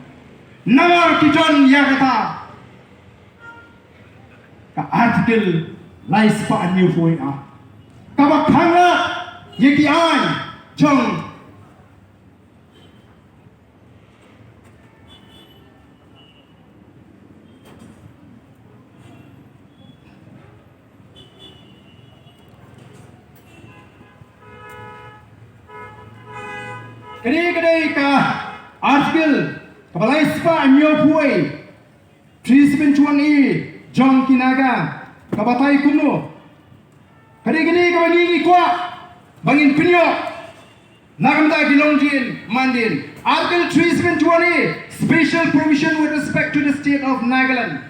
Namar ki don ïa kata ka Article lai spah hynñiew phew wei A kaba khanglad ïa ki aiñ jong Kane ka dei ka Article kaba lai spah hynñiew phew wei, three seventy-one A jong ki Naga, ka batai kumno? Ka dei kane kaba ngi ngi kwah ba ngin pynïoh na ka bynta ki longdien mandien. Article three seventy-one A, special provision with respect to the state of Nagaland.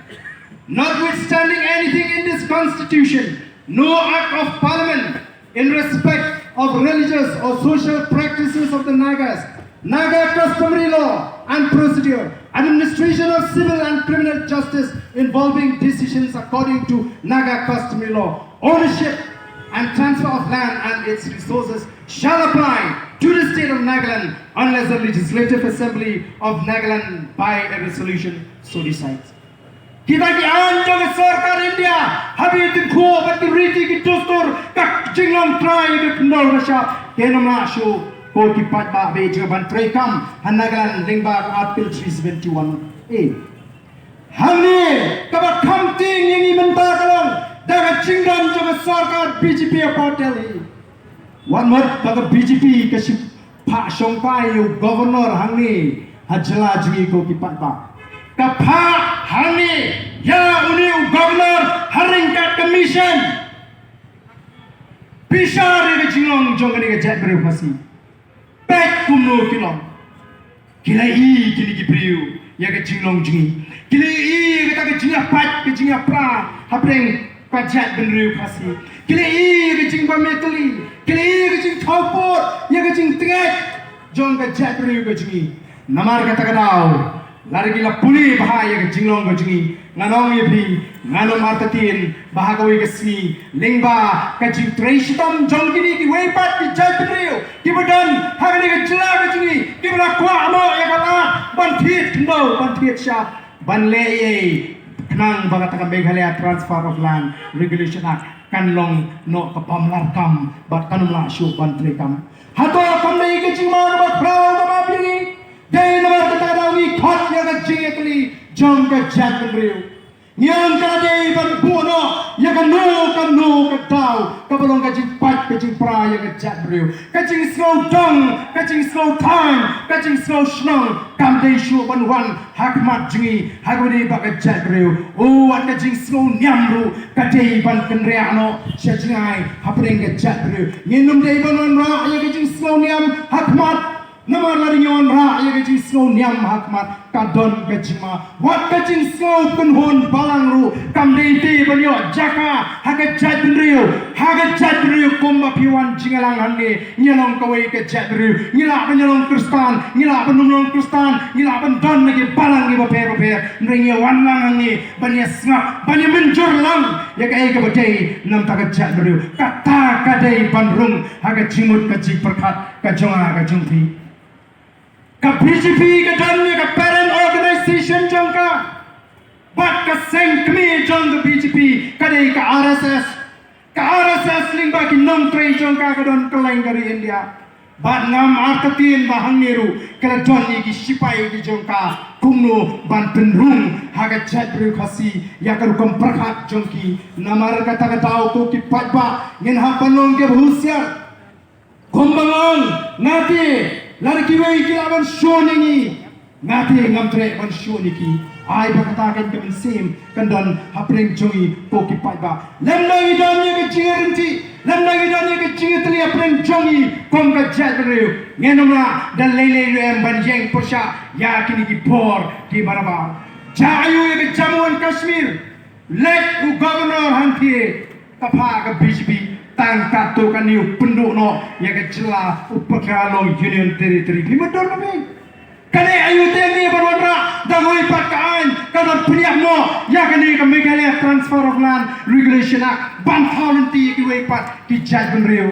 Notwithstanding anything in this constitution, no act of parliament in respect of religious or social practices of the Nagas, Naga customary law and procedure, administration of civil and criminal justice involving decisions according to Naga customary law, ownership and transfer of land and its resources shall apply to the state of Nagaland unless the Legislative Assembly of Nagaland by a resolution so decides. Kita ki aiñ jong ka sorkar India, haba ïatyngkhuh bad ki riti ki dustur, ka jinglong trai ka khyndew ka shyiap, kin ym lah shuh ko ki paidbah ba ïeit jong nga ban treikam ha Nagaland lyngba ka Article three seventy-one A. Hangne kaba kham tieng ïa ngi mynta ka long da ka jingdon jong ka sorkar B J P hapoh Delhi. Wat mut ba ka B J P ka shim phah shongpai ïa u governor hangne ha jylla jong ngi ko ki paidbah. Ka phah hangne ïa une u governor ha ryngkat ka mission. Bishar ïa ka jinglong jong kane ka jaitbynriew Khasi. Peit kumno ki long. Ki la ïohi kine ki briew ïa ka jinglong jong ngi. Ki la ïohi ïa kata ka jingïapait, ka jingïapra hapdeng ka jaitbynriew Khasi. Ki la ïohi ïa ka jingbam ïatylli. Ki la ïohi ïa ka jingthaw pud, ïa ka jingtngeit jong ka jaitbynriew ka jong ngi. Namar kata ka daw, lada ki la pule bha ïa ka jinglong ka jong ngi, ngan ong ïa phi, ngan ym artatien ba ha kawei ka sngi lyngba ka jingtrei shitom jong kine kiwei pat ki jaitbynriew kiba don ha kane ka jylla ka jong ngi, kiba la kwah noh ïa ka lad ban thied khyndew, ban thied shyiap, ban leh ei ei khnang ba kata ka Meghalaya Transfer of Land Regulation Act kan long noh ka bym lah kam bad kan ym lah shuh ban treikam. Hato kam dei ka jingma kaba khraw kaba ïa ngi? Dei namar kata ka daw ngi khot ïa ka jingïatylli jong ka jaitbynriew. Ngi ong ka la dei ban buh noh Ïa kano kano ka daw kaba long ka jingpait ka jingpra ïa ka jaitbynriew. Ka jingsngew dong, ka jingsngew thaiñ, ka jingsngew shnong kam dei shuh ban wan ha khmat jong ngi ha kaba ïadei bad ka jaitbynriew. Oh, wat ka jingsngew niam ruh ka dei ban kynriah noh sha jngai hapdeng ka jaitbynriew. Ngin ym dei ban wanrah ïa ka jingsngew niam ha khmat. Namar lada ngi wanrah ïa ka jingsngew niam ha khmat, ka don ka jingma. Wat ka jingsngew kynhun balang ruh kam dei te ban ïoh jaka ha ka jaitbynriew. Ha ka jaitbynriew kumba phi wan jingïalang hangne, ngi long kawei ka jaitbynriew. Ngi lah ban ïalong Khristan, ngi lah ban ym long Khristan, ngi lah ban don na ki balang kiba pher bapher. Hynrei ngi wan lang hangne ban ïa sngap, ban ïa mynjur lang ïa kaei kaba dei namar ka jaitbynriew. Kata ka dei ban rung ha ka jingmut ka jingpyrkhat ka jong nga ka jong phi. Ka B J P ka don ïa ka parent organization jong ka. Bad ka seng kmie jong ka B J P ka dei ka R S S. Ka R S S lyngba ki nongtrei jong ka ka don kylleng ka ri India. Bad ngam artatien ba hangne ruh ka la don ïa ki sipai ki jong ka kumno ban pynrung ha ka jaitbynriew Khasi ïa ka rukom pyrkhat jong ki. Namar kata ka daw ko ki paidbah ngin hap ban long kiba husiar. Kumba nga ong, nga te, lada kiwei ki lah ban shu ïa ngi, nga te ngam treh ban shu ïa ki. Ai ba kata kan ka mynsiem kan don hapdeng jong ngi ko ki paidbah. Lymda ngi don ïa ka jingïaryntih, lymda ngi don ïa ka jingïatylli hapdeng jong ngi kum ka jaitbynriew, ngin ym lah da lei lei ruh em ban ïeng pyrshah ïa kine ki bor kiba rabar. Jia aiu ïa ka Jammu and Kashmir, leit u governor hangtei, ka pha ka B J P, tang katto katne u pynduh noh ïa ka jylla, u pyrkhat long Union Territory. Phi mutdur ma phi? Kane aiu te ngi ban wanrah da kawei pat ka aiñ ka ban pynïap noh ïa kane ka Meghalaya Transfer of Land Regulation Act ban thaw lynti ïa kiwei pat ki jaitbynriew.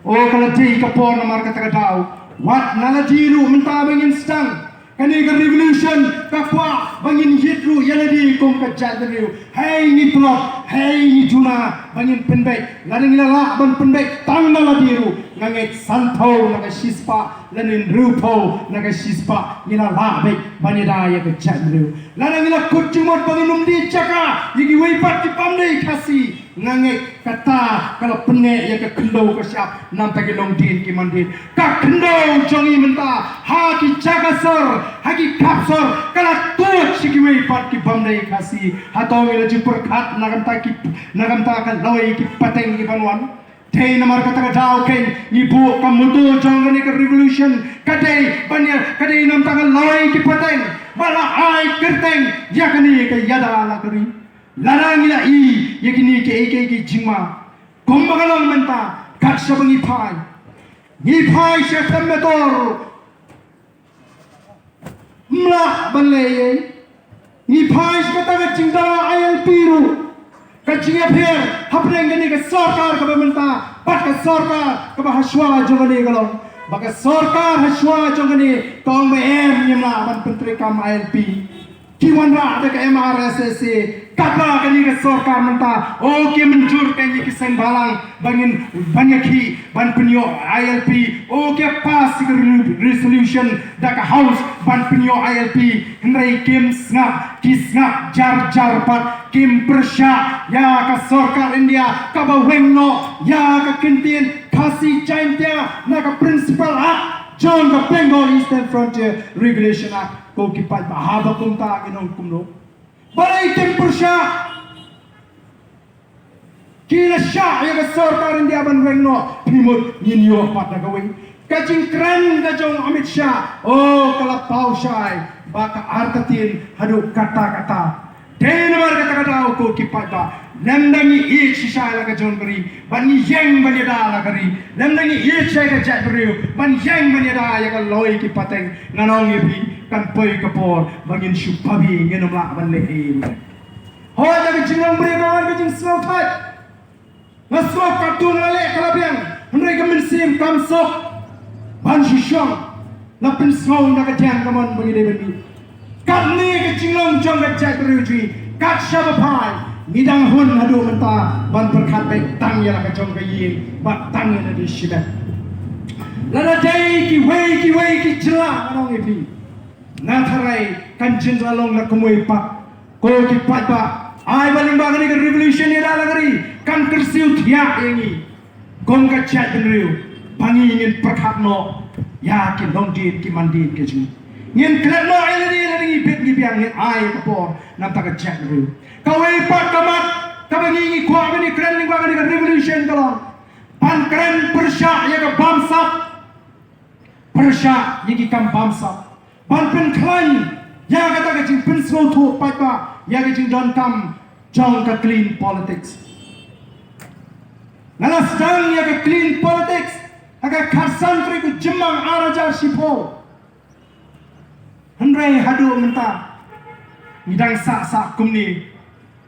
O, ka la dei ka por namar kata ka daw. Wat na la dei ruh mynta ba ngin sdang kane ka revolution, ka kwah ba ngin ïit ruh ïa lade kum ka jaitbynriew. Hei ngi tlot, hei ngi duna ba ngin pynbeit. Lada ngi la lah ban pynbeit tang na lade ruh, nga ngeit sanphew na ka shispah lane hynriewphew na ka shispah ngi la lah beit ban ïada ïa ka jaitbynriew. Lada ngi la kut jingmut ba ngin ym die jaka ïa kiwei pat ki bym dei Khasi, nga ngeit kata ka la pynneh ïa ka khyndew ka shyiap namar ki longdien ki mandien. Ka khyndew jong ngi mynta ha ki jaka sor, ha ki khap sor, ka la tuid sha kiwei pat ki bym dei Khasi. Hato ngi la ju pyrkhat na ka bynta ki, na ka bynta ka lawei ki pateng ki ban wan? Te namar kata ka daw kein ngi buh ka motto jong kane ka revolution ka dei ban ïa, ka dei namar ka lawei ki pateng, ba la ai kyrteng ïa kane ka ïada la ka ri. Lada ngi la ïohi ïa kine kiei kiei ki jingma kumba ka long mynta, kat shaba ngi phai, ngi phai sha Coimbatore, ym lah ban leh ei. Ngi phai sha kata ka jingdala I L P ruh, ka jingïapher hapdeng kane ka sorkar kaba mynta bad ka sorkar kaba hashwa jong kane ka long ba ka sorkar hashwa jong kane ka ong ba em, ngim lah ban pyntreikam I L P. Ki wanrah da ka M R S S A, kaba kane ka sorkar mynta, o, ki mynjur kein ïa ki seng bhalang ba ngin ban ïakhih ban pynïoh I L P, o, ki pass ïa ka re-, resolution da ka House ban pynïoh I L P, hynrei kim sngap, ki sngap jar jar pat, kim pyrshah ïa ka sorkar India kaba weng noh ïa ka kyntien Khasi Jaintia na ka Principal Act jong ka Bengal Eastern Frontier Regulation Act. Ko ki paidbah, haba kumta ngin ong kumno? Balei kim pyrshah? Ki la shah ïa ka sorkar India ban weng noh, phi mut ngin ïoh pat da kawei? Ka jingkren ka jong Amit Shah, o, ka la paw shai ba ka artatien haduh katta katta. Dei namar kata ka daw ko ki paidbah, lymda ngi ïeit shisha la ka jong ka ri, ban ngi ïeng ban ïada la ka ri, lymda ngi ïeit shisha ka jaitbynriew, ban ïeng ban ïada ïa ka lawei ki pateng, ngan ong ïa phi, kan poi ka por ba ngin shu babe, ngin ym lah ban leh ei ei. Hooid, da ka jinglong briew ka wan ka jingsngewthait. Nga sngewthuh katto nga la leh ka la biang, hynrei ka mynsiem kam suk ban shu shong. La pynsngew na ka diang ka mon ba ngi dei ban mih. Katne ka jinglong jong ka jaitbynriew jong ngi, kat shaba phai, ngi dang hun haduh mynta ban pyrkhat beit tang ïa la ka jong ka ïing bad tang ïa lade shimet. Lada dei kiwei kiwei ki jylla, nga ong ïa phi, nga tharai kan jin la long la kumwei pat. Ko ki paidbah, Ai ba lyngba kane ka revolution ïa la ka ri kan kyrsiew thiah ïa ngi kum ka jaitbynriew ba ngi ngin pyrkhat noh ïa ki longdien ki mandien ka jong ngi. Ngin klet noh ïa lade lada ngi bit ngi biang, ngin ai ïa ka por na ka bynta ka jaitbynriew. Kawei pat ka mat kaba ngi ngi kwah ban ïakren lyngba kane ka revolution ka long ban kren pyrshah ïa ka bamsap, pyrshah ïa ki kam bamsap, ban pynkhlaiñ ïa kata ka jingpynsngewthuh paidbah ïa ka jingdonkam jong ka clean politics. Nga la sdang ïa ka clean politics ha ka khatsan tarik u Jymmang ar hajar shiphew. Hynrei haduh mynta ngi dang sah sah kumne,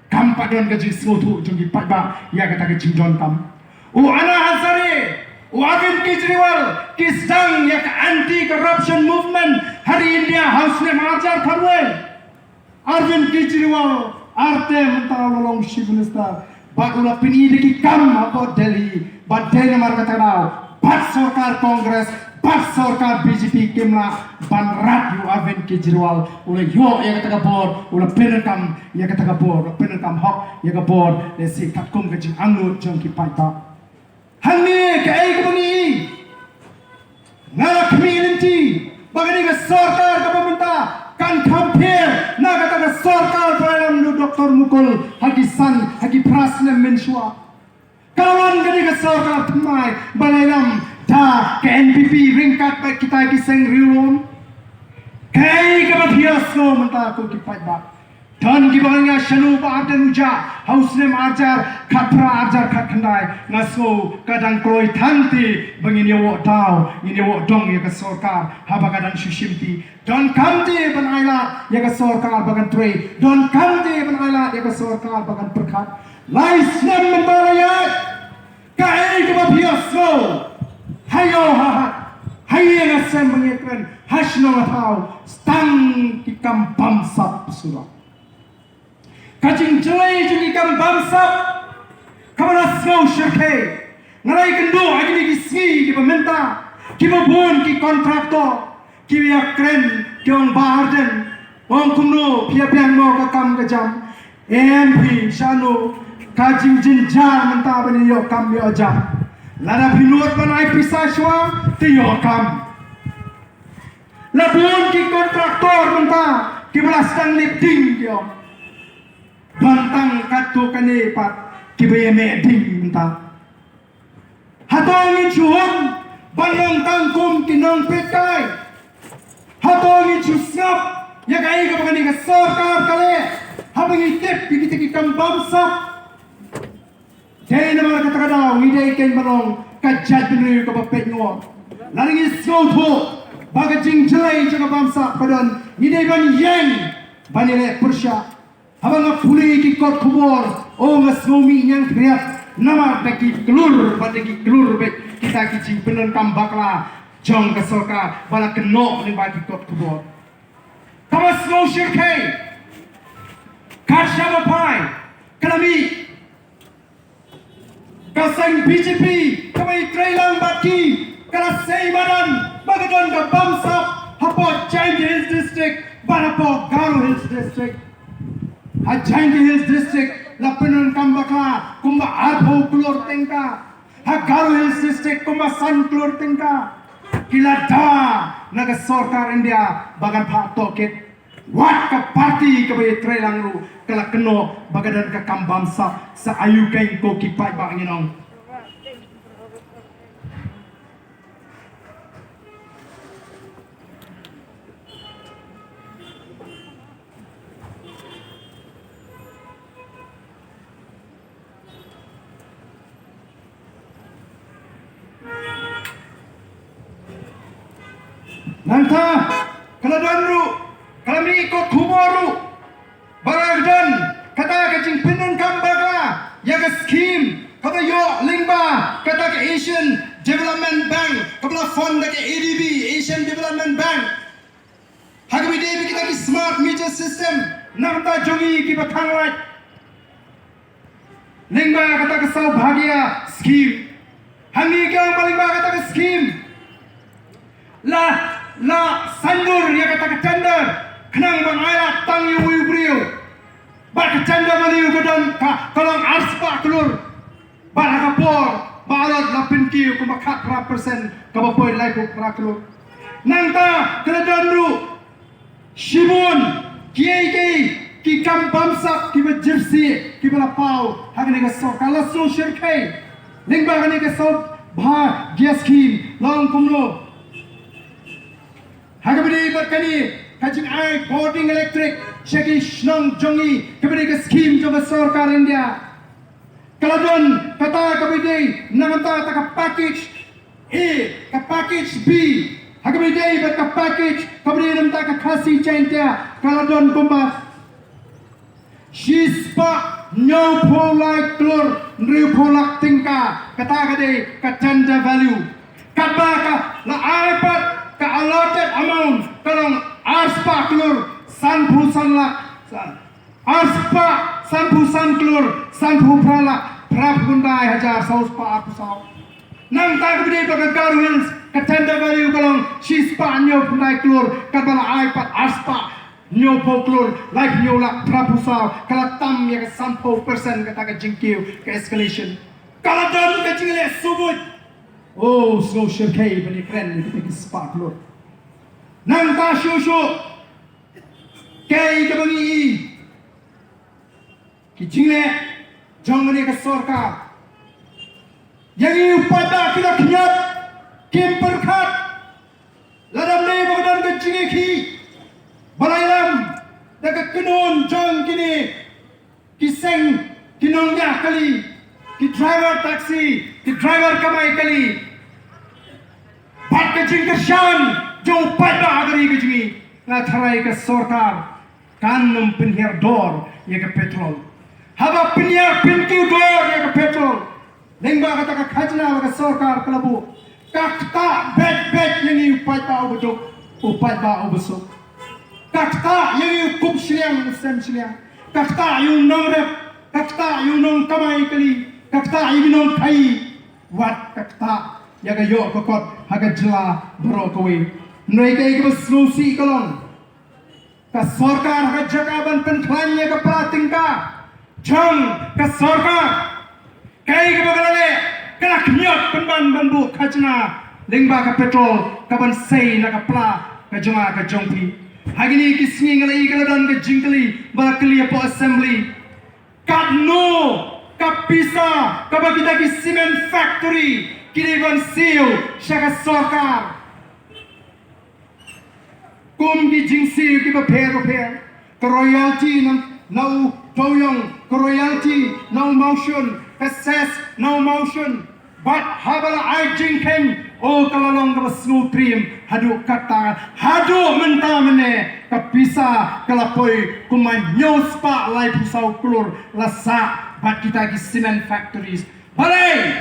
kam pat don ka jingsngewthuh jong ki paidbah ïa kata ka jingdonkam. U Anna Hazare, u Arvind Kejriwal ki sdang ïa ka anti corruption movement ha ri India ha u snem ar hajar khatwei. Arvind Kejriwal artylli mynta u la long chief minister bad u la pyni da ki kam hapoh Delhi bad dei namar kata ka daw bad sorkar Congress bad sorkar B J P kim lah ban rat ïa u Arvind Kejriwal. U la ïoh ïa kata ka bor, u la pyndonkam ïa kata ka bor, u la pyndonkam hok ïa ka bor lehse katkum ka jingangnud jong ki paidbah. Hangne kaei kaba ngi, nga la khmih lynti ba kane ka sorkar kaba mynta kan kham pher na kata ka sorkar ba la ïalam da u Doctor Mukul ha ki san, ha ki phra snem mynshuwa. Ka la wan kane ka sorkar thymmai ba la ïalam da ka N P P ryngkat bad kita ki seng riewlum. Kaei kaba phi ïohsngew mynta ko ki paidbah? Don kiba ong ïa shano ba ardent u jah ha u snem ar hajar khatphra ar hajar khatkhyndai. Nga sngew ka dang kloi tang te ba ngin ïa wad daw, ngin ïa wad dong ïa ka sorkar haba ka dang shu shim ti. Donkam te ban ailad ïa ka sorkar ba kan trei, donkam te ban ailad ïa ka sorkar ba kan pyrkhat. Lai snem mynta la ïaid. Kaei kaba phi ïohsngew ha ïew ha hat, ha ïing ha sem ba ngi kren, ha shnong ha thaw, tang ki kam bamsap surok. Ka jingjlei jong ki kam bamsap kaba la sngew shyrkhei. Nga la ïakynduh ha kine ki sngi kiba mynta, kiba bun ki kontraktor kiba ïakren ki ong ba ardent, ong kumno phi ïa biang mo ka kam ka jam. Em phi, shano ka jingjynjar mynta ban ïoh kam ïoh jam. Lada phi nud ban ai pisa shuwa te ïoh kam. La bun ki kontraktor mynta kiba la sdang lip ding ki ong. Don tang katto katne pat kiba ïa meh ding mynta. Hato ngin shu hun ban long tang kum ki nongpeitkai? Hato ngin shu sngap ïa kaei kaba kane ka sorkar ka leh haba ngi tip ïa kita ki kam bamsap? Dei namar kata ka daw ngi dei kein ban long ka jaitbynriew kaba peit ngor. Lada ngi sngewthuh ba ka jingjlei jong ka bamsap ka don, ngi dei ban ïeng ban ïaleh pyrshah. Haba nga pule ki kot khubor, oh nga sngew mih ñiangkhriat namar da ki klur bad da ki klur bad kita ki jingpyndonkam bakla jong ka sorkar ba la kynnoh lyngba ki kot khubor. Kaba sngew shyrkhei, kat shaba phai ka la mih ka seng B J P kaba ïatrei lang bad ki, ka la sei madan ba ka don ka bamsap hapoh Jaintia Hills District bad hapoh Garo Hills District. Ha Jaintia Hills District la pyndonkam bakla kumba arphew klur tyngka. Ha Garo Hills District kumba san klur tyngka. Ki la dawa na ka sorkar India ba kan phah tohkit. Wat ka party kaba ïatrei lang ruh ka la kynnoh ba ka don ka kam bamsap. Sa aïu kein ko ki paidbah ngin ong? Nangta ka la don ruh, ka la mih kot khubor ruh ba la don kata ka jingpyndonkam bakla ïa ka skim kaba ïoh lyngba kata ka Asian Development Bank, kaba la fund da ka A D B, Asian Development Bank. Ha kaba ïadei bad kita ki smart meter system na ka bynta jong ngi kiba thang light. Lyngba kata ka Saubhagya scheme. Hangne ki ong ba lyngba kata ka scheme la, la saiñdur ïa kata ka tender khnang ban ailad tang ïa uwei u briew. Bad ka tender ba la ïoh kumba khatphra percent kaba poi laiphew phra klur. Nangta ka la don ruh shibun kiei kiei ki kam bamsap kiba jyrsieh kiba la paw ha kane ka sorkar. La sngewshyrkhei lyngba kane ka Saubhagya scheme, long kumno ha kaba dei bad kane ka jingai bording electric sha ki shnong jong ngi, kaba dei ka scheme jong ka sorkar India. Ka la don kata kaba dei na kata ta ka package A, ka package B, ha kaba dei bad ka package kaba dei na kata ka Khasi Jaintia, ka la don kumba shispah hynñiewphew lai klur hynriewphew lak tyngka. Kata ka dei ka tender value. Katba ka la ai pat ka allotted amount ka long arspah klur sanphew san lak, arspah sanphew san klur sanphew phra lak phraphew khyndai hajar sawspah arphew saw. Nangta kaba dei bad ka Garo Hills, ka tender value ka long shispah hynñiewphew khyndai klur, katba la ai pat arspah hynñiewphew klur laiphew hynñiew lak phraphew saw. Ka la tam ïa ka sanphew percent kata ka jingkiew, ka escalation. Ka la don ka jingleh subuit. O, sngewshyrkhei ban ïakren ïa kita ki spah klur. Nangta shuh shuh, kaei kaba ngi i, ki jingleh jong kane ka sorkar, ïa ngi u paidbah ki la khñiot, kim pyrkhat. Lada ym dei ba ka don ka jingïakhih ba la ïalam da ka kynhun jong kine ki seng, ki nongñiah kali, ki driver taxi, ki driver kamai kali, bad ka jingkyrshan jong u paidbah ha ka ri ka jong ngi, nga tharai ka sorkar kan ym pynhiar dor ïa ka petrol. Haba pynhiar pynkiew dor ïa ka petrol lyngba kata ka khajna ba ka sorkar ka la buh, ka ktah beit beit ïa ngi u paidbah uba duk, u paidbah uba suk. Ka ktah ïa ngi u kup shiliang, u sem shiliang. Ka ktah ïa u nongrep, ka ktah ïa u nongkamai kali, ka ktah ïa ngi nongkhaii. Wat ka ktah ïa ka ïoh ka kot ha ka jylla baroh kawei. Hynrei kaei kaba sngewsih ka long, ka sorkar ha ka jaka ban pynkhlaiñ ïa ka pla tyngka jong ka sorkar, kaei kaba ka la leh, ka la khñiot pynban ban buh khajna lyngba ka petrol kaban sei na ka pla ka jong nga ka jong phi. Ha kine ki sngi nga la i ka la don ka jingkylli ba la kylli hapoh assembly, katno ka pisa kaba kita ki cement factory ki dei ban siew sha ka sorkar kum ki jingsiew kiba pher bapher. Ka royalty na, na u dewïong, ka royalty na u mawshun, ka cess na u mawshun. Bad haba la ai jingkheiñ, o, ka la long kaba sngewtriem. Haduh katta, haduh mynta mynne ka pisa ka la poi kumba hynñiew spah laiphew saw klur la sah bad kita ki cement factories. Balei?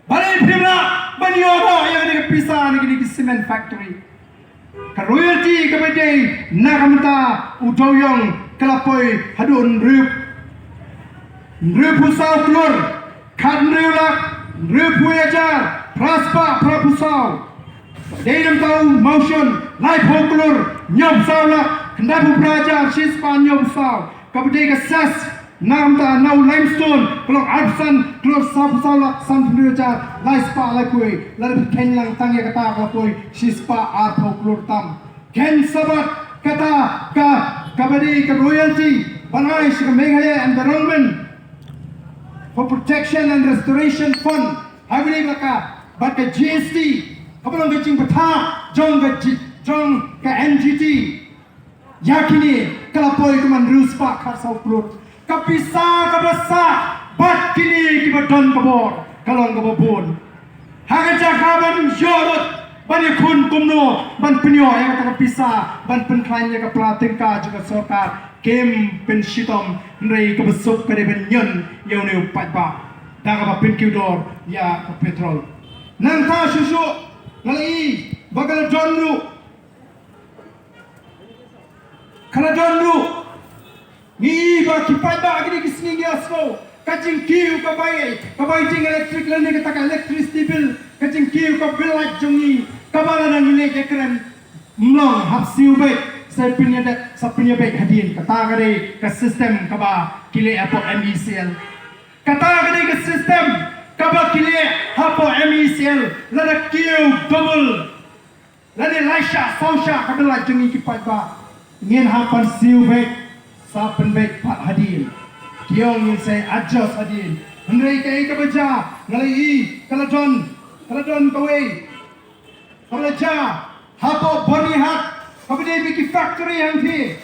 Balei phim lah ban ïoh noh ïa kane ka pisa na kine ki cement factory? Ka royalty kaba dei na ka mynta u dewïong ka la poi haduh hynriew, hynriewphew saw klur, khathynriew lak hynriewphew hajar phra spah phraphew saw. Dei na ka mynta u mawshun laiphew klur hynñiewphew saw lak khyndaiphew phra hajar shi spah hynñiewphew saw. Kaba dei ka cess na ka mynta na u limestone ka long arphew san klur sawphew saw lak sanphew hynriew hajar lai spah laiphew. Lada phi kheiñ lang tang ïa kata ka la poi shi spah arphew klur tam. Kheiñ sa bad kata ka, kaba dei ka royalty ban ai sha ka Meghalaya Environment for Protection and Restoration Fund, ha kaba dei bad ka, bad ka G S T kaba long ka jingbthah jong ka G-, jong ka N G T. Ïa kine ka la poi kumba hynriew spah khatsaw klur. Ka pisa kaba sah bad kine kiba don ka bor ka long kaba bun. Ha ka jaka ban ïoh lut ban ïakhun kumno ban pynïoh ïa kata ka pisa ban pynkhlaiñ ïa ka pla tyngka jong ka sorkar, kim pynshitom, hynrei kaba suk ka dei ban ñion ïa une u paidbah da kaba pynkiew dor ïa ka petrol. Nangta shuh shuh nga la i ba ka la don ruh, ka la don ruh, ngi i ba ki paidbah kine ki sngi ngi ïa sngew ka jingkiew ka bai, ka bai jing electric lane kata ka electricity bill, ka jingkiew ka bill light jong ngi, kaba lada ngi leit ïakren ym long, hap siew beit, sa pynïadet, sa pynïabeit hadien. Kata ka dei ka system kaba ki leh hapoh M E C L. Kata ka dei ka system Kaba ki leh hapoh M E C L, lada kiew double, lada lai shah saw shah ka bill jong ngi ki paidbah, ngin hap ban siew beit sa pynbeit pat hadien. Ki ong ngin sa adjust hadien. Hynrei kaei kaba jia, nga la ïohi ka la don, ka la don kawei kaba la jia hapoh Byrnihat, kaba dei bad ki factory hangtei,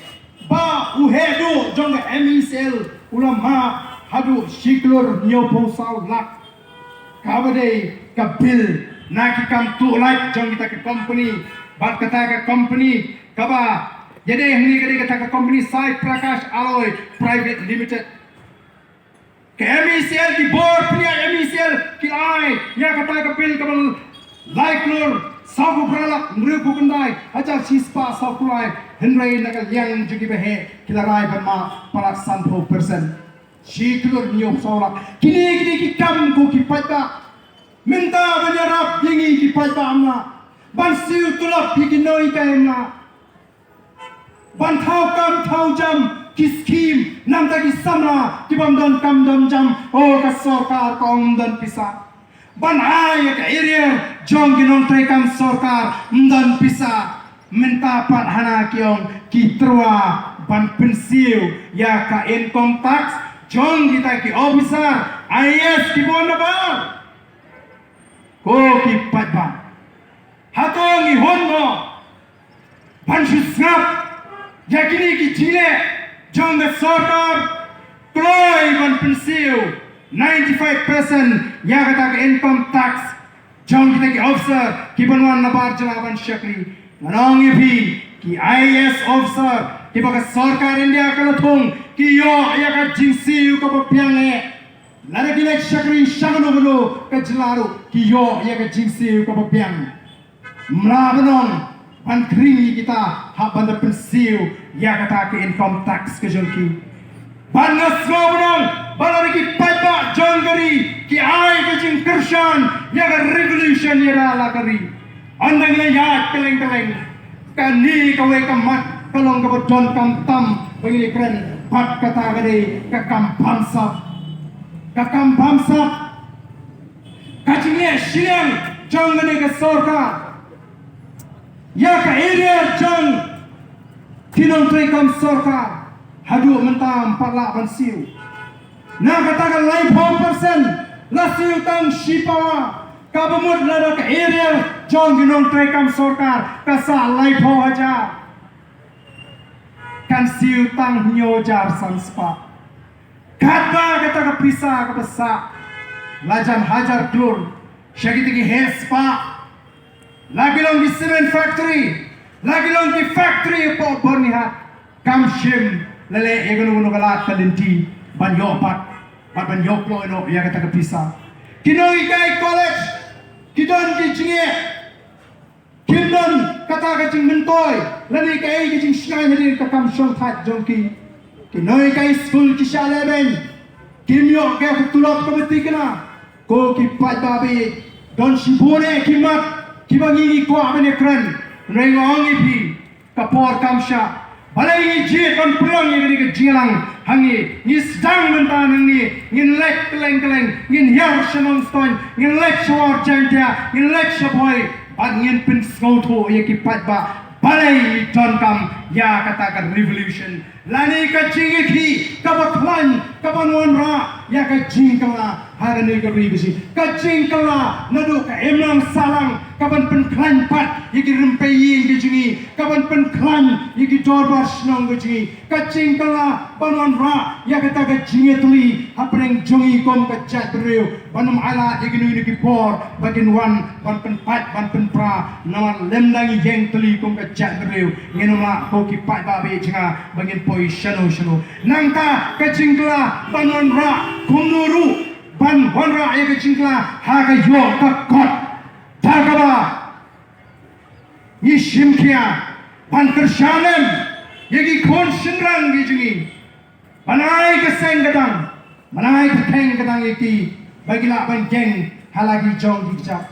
ba u heh duh jong ka M E C L u la map haduh shi klur hynñiewphew saw lak. Kaba dei ka bill na ki kam tuh lait jong kita ka company, bad kata ka company kaba ïadei hangne ka dei kata ka company Sai Prakash Alloy Private Limited. Ka M E C L, ki bor pynïaid M E C L ki la ai ïa kata ka bill kaba lai klur sawphew phra lak hynriewphew khyndai hajar shispah sawphew lai, hynrei na ka liang jong ki ba heh ki la rai ban map palat sanphew percent. Shi klur hynñiewphew saw lak. Kine, kine ki kam ko ki paidbah. Mynta ban ïarap ïa ngi ki paidbah, ym lah ban siew tulop ïa ki nonghikai, ym lah ban thaw kam thaw jam, ki skim namar ki samla ki bym don kam don jam. O, ka sorkar ka ong ym don pisa. Ban ai ïa ka arrear jong ki nongtrei kam sorkar ym don pisa. Mynta pat hana ki ong ki tyrwa ban pynsiew ïa ka income tax jong kita ki officer I A S ki bun nabar. Ko ki paidbah, hato ngi hun mo ban shu sngap ïa kine ki jingleh jong ka sorkar kloi ban pynsiew ninety-five percent ïa kata ka income tax jong kita ki officer ki ban wan nabar jylla ban shakri? Ngan ong ïa phi, ki I A S officer kiba ka sorkar India ka la thung, ki ïoh ïa ka jingsiew kaba biang eh. Lada ki leit shakri sha kano kano ka jylla ruh, ki ïoh ïa ka jingsiew kaba biang. Ym lah ban ong ban khring ïa kita haba da pynsiew ïa kata ka income tax ka jong ki. Bad nga sngew ban ong ba lada ki paidbah jong ka ri ki ai ka jingkyrshan ïa ka revolution ïa la ka ri, ynda ngi la ïaid kylleng kylleng, kane kawei ka mat ka long kaba donkam tam ba ngin ïakren bad kata ka dei ka kam bamsap. Ka kam bamsap, ka jingleh shiliang jong kane ka sorkar ïa ka arrear jong ki nongtrei kam sorkar haduh mynta ym pat lah ban siew. Na kata ka laiphew percent la siew tang shi pawa, kaba mut lada ka arrear jong ki nongtrei kam sorkar ka sah laiphew hajar, kan siew tang hynñiew hajar san spah. Katba kata ka pisa kaba sah lajan hajar klur sha kita ki heh spah, la ki long ki cement factory, la ki long ki factory hapoh Byrnihat, kam shym la leh ïa kano kano ka lad ka lynti ban ïoh pat, bad ban ïoh kloi noh ïa kata ka pisa. Ki nonghikai college ki don ki jingeh, kim don kata ka jingmyntoi lane kaei ka jingshngaiñ hadien ka kam shongthait jong ki. Ki nonghikai skul ki shah lehbeiñ, kim ïoh ka tulop kaba thikna. Ko ki paidbah ba ïeit, don shibun eh ki mat kiba ngi ngi kwah ban ïakren. Hynrei nga ong ïa phi, ka por kam shah. Balei ngi jied ban pynlong ïa kane ka jingïalang hangne? Ngi sdang mynta nangne, ngin leit kylleng kylleng, ngin hiar sha Nongstoiñ, ngin leit sha War Jaintia, ngin leit sha Bhoi, bad ngin pynsngewthuh ïa ki paidbah balei ngi donkam ïa kata ka revolution lane ka jingïakhih kaba khlaiñ kaban wanrah ïa ka jingkylla ha kane ka ri ka jong ngi. Ka jingkylla naduh ka imlang sahlang kaban pynkhlaiñ pat ïa ki rympei ïing ka jong ngi, kaban pynkhlaiñ ïa ki dorbar shnong ka jong ngi. Ka jingkylla ban wanrah ïa kata ka jingïatylli hapdeng jong ngi kum ka jaitbynriew, ban ym ailad ïa kino kino ki por ba kin wan ban pynpait ban pynpra, namar lymda ngi ïeng tylli kum ka jaitbynriew, ngin ym lah, ko ki paidbah ba ïeit jong nga, ba ngin poi shano shano. Nangta ka jingkylla ban wanrah kumno ruh ban wanrah ïa ka jingkylla ha ka ïoh ka kot, da kaba ngi shim khia ban kyrshan lem ïa ki khun shynrang ki jong ngi, ban ai ka seng ka dang, ban ai ka theng ka dang ïa ki, ba ki lah ban ïeng ha la ki jong ki kjat.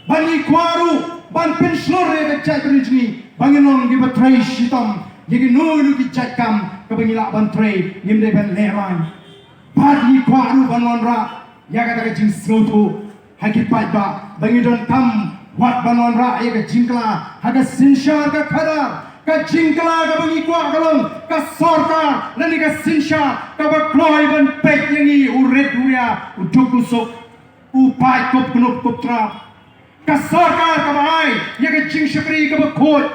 Ba ngi kwah ruh ban pynshlur ïa ka jaitbynriew jong ngi ba ngin long kiba trei shitom ïa kino kino ki jait kam kaba ngi lah ban trei, ngim dei ban lehrain. Bad ngi kwah ruh ban wanrah Ïa kata ka jingsngewthuh ha ki paidbah ba ngi donkam wat ban wanrah ïa ka jingkylla ha ka synshar ka khadar. Ka jingkylla kaba ngi kwah ka long ka sorkar lane ka synshar kaba kloi ban peit ïa ngi u rit u ïa, u duk u suk, u paid kup knup kup trap. Ka sorkar kaba ai ïa ka jingshakri kaba khuid.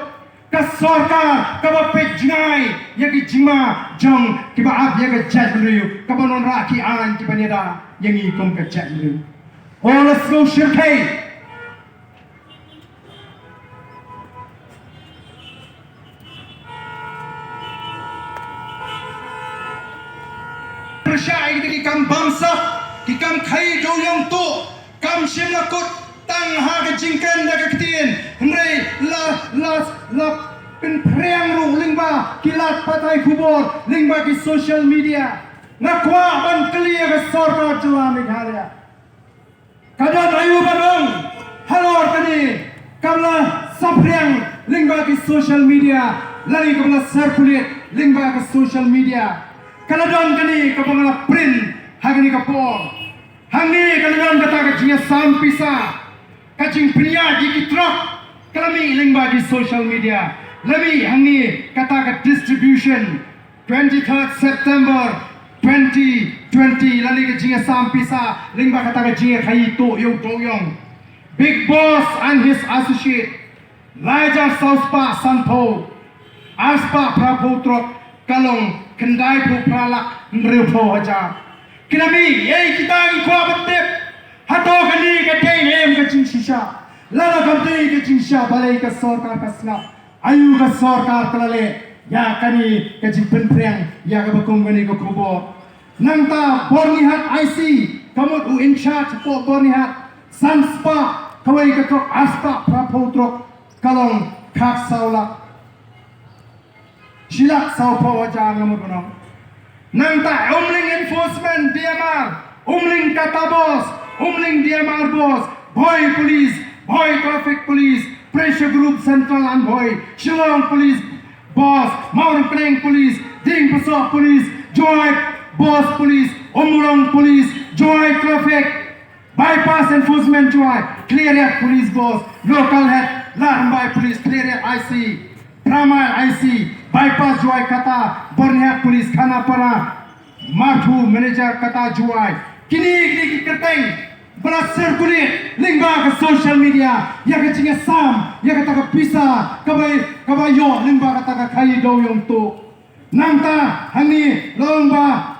Ka sorkar kaba peit jngai ïa ki jingma jong kiba ap ïa ka jaitbynriew, kaba wanrah ki aiñ kiba ïada ïa ngi kum ka jaitbynriew. Ong la sngewshyrkhei. Pyrshah ïa kita ki kam bamsap, ki kam khaïi dewïong tuh, kam shym la kut tang ha ka jingkren da ka ktien, hynrei la, la, la pynphriang ruh lyngba ki lad pathai khubor, lyngba ki social media. Nga kwah ban kylli ïa ka sorkar jylla Meghalaya. Ka don aïu ba dang halor kane kaba la saphriang lyngba ki social media, lane kaba la circulate lyngba ki social media. Ka la don kane kaba nga la print ha kane ka por. Hangne ka la don kata ka jingïasam pisa, ka jingpynïaid ïa ki trok, ka la mih lyngba ki social media. La mih hangne kata ka distribution. Twenty-third September twenty twenty, lane ka jingïasam pisa lyngba kata ka jingïakhaïi tuh ïa u dewïong. Bigg Boss and his associate, lai hajar saw spah sanphew, ar spah phraphew trok, ka long khyndai phew phra lak hynriewphew hajar. Ki la mih, ei kita ngi kwah ban tip. Hato kane ka dei ne em ka jingshisha? Lada kam dei ka jingshisha, balei ka sorkar ka sngap? Aïu ka sorkar ka la leh ïa kane ka jingpynphriang ïa kaba kum kane ka khubor? Nangta Byrnihat I C, ka mut u in charge hapoh Byrnihat, san spah kawei ka trok, ar spah phraphew trok, ka long khatsaw lak, shi lak sawphew hajar, nga mut ban ong. Nangta Umling Enforcement, D M R, Umling kata boss, Umling D M R boss, Bhoi Police, Bhoi Traffic Police, Pressure Group Central Envoy, Shillong Police boss, Mawryngkneng Police, Diengphasok Police, Jowai boss Police, Ummulong Police, Jowai Traffic, Bypass Enforcement Jowai, Khliehriat Police boss, Local Head, Ladrymbai Police, Khliehriat I C, Phramai I C, Bypass Jowai kata, Byrnihat Police, Khanapara, Marthu Manager kata Jowai. Kine, kine ki kyrteng ba la circulate lyngba ka social media ïa ka jingïasam ïa kata ka pisa kaba, kaba ïoh lyngba kata ka khaïi dewïong tuh. Nangta hangne la ong ba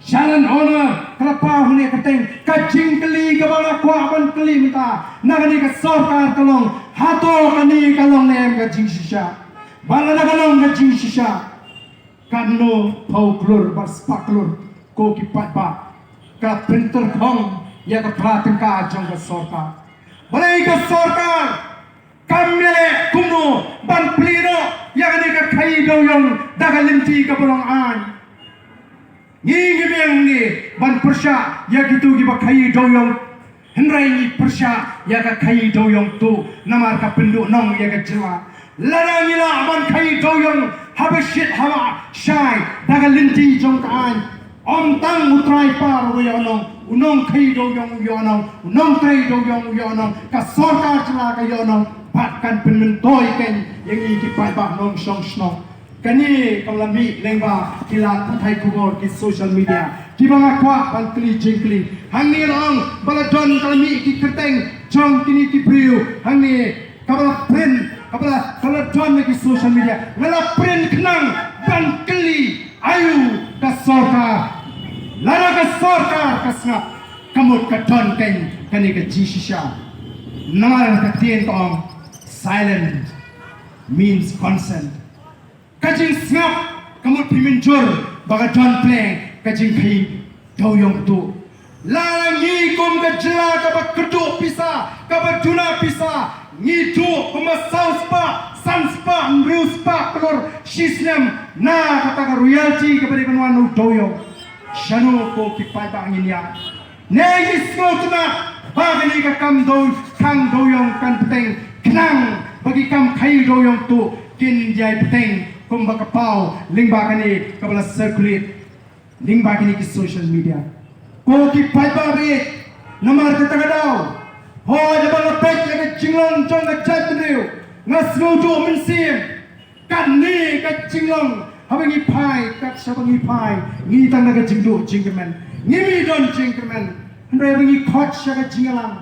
Shalin Honor ka la paw hangne ka kyrteng. Ka jingkylli kaba nga kwah ban kylli mynta na kane ka sorkar ka long, hato kane ka long ne em ka jingshisha? Bad lada ka long ka jingshisha, katno phew klur bad spah klur ko ki paidbah ka pyntyrkhong ïa ka phra tyngka jong ka sorkar? Balei ka sorkar kam ïaleh kumno ban plie noh ïa kane ka khaïi dewïong da ka lynti kaba long aiñ? Ngi, ngi biang ngi ban pyrshah ïa kito kiba khaïi dewïong, hynrei ngi pyrshah ïa ka khaïi dewïong tuh namar ka pynduhnong ïa ka jylla. Lada ngi lah ban khaïi dewïong haba shit haba shai da ka lynti jong ka aiñ, ym tang u trai par u ïohnong, u nongkhaïi dewïong u ïohnong, u nongtrei dewïong u ïohnong, ka sorkar jylla ka ïohnong, bad kan pynmyntoi keiñ ïa ngi ki paidbah nongshong shnong. Kane ka la mih lyngba ki lad pathai khubor, ki social media, kiba nga kwah ban kylli jingkylli. Hangne la ong ba la don, ka la mih ki kyrteng jong kine ki briew hangne, kaba la print, kaba la, ka la don ha ki social media. Nga la print khnang ban kylli aïu ka sorkar. Lada ka sorkar ka sngap, ka mut ka don keiñ kane ka jingshisha. Namar ka ktien ka ong, silent means consent. Ka jingsngap ka mut phi mynjur ba ka don pleng ka jingkhaïi dewïong tuh. Lada ngi kum ka jylla kaba kyrduh pisa, kaba duna pisa, ngi duh kumba saw spah, san spah, hynriew spah klur shi snem na kata ka royalty kaba dei ban wan na u dewïong. Shano ko ki paidbah ngin ïaid? Ne ngi sngewtynnat ba kane ka kam dew, khang dewïong kan bteng, khnang ba ki kam khaïi dewïong tuh kin ïai bteng kumba ka paw lyngba kane kaba la circulate lyngba kine ki social media. Ko ki paidbah, namar kata ka daw, hooid, haba nga peit ïa ka jinglong jong ka jaitbynriew, nga sngewthuh mynsiem. Kane ka jinglong, haba ngi phai, kat shaba ngi phai, ngi tang da ka jingduh jingkyrmen, ngim don jingkyrmen. Hynrei haba ngi khot sha ka jingïalang,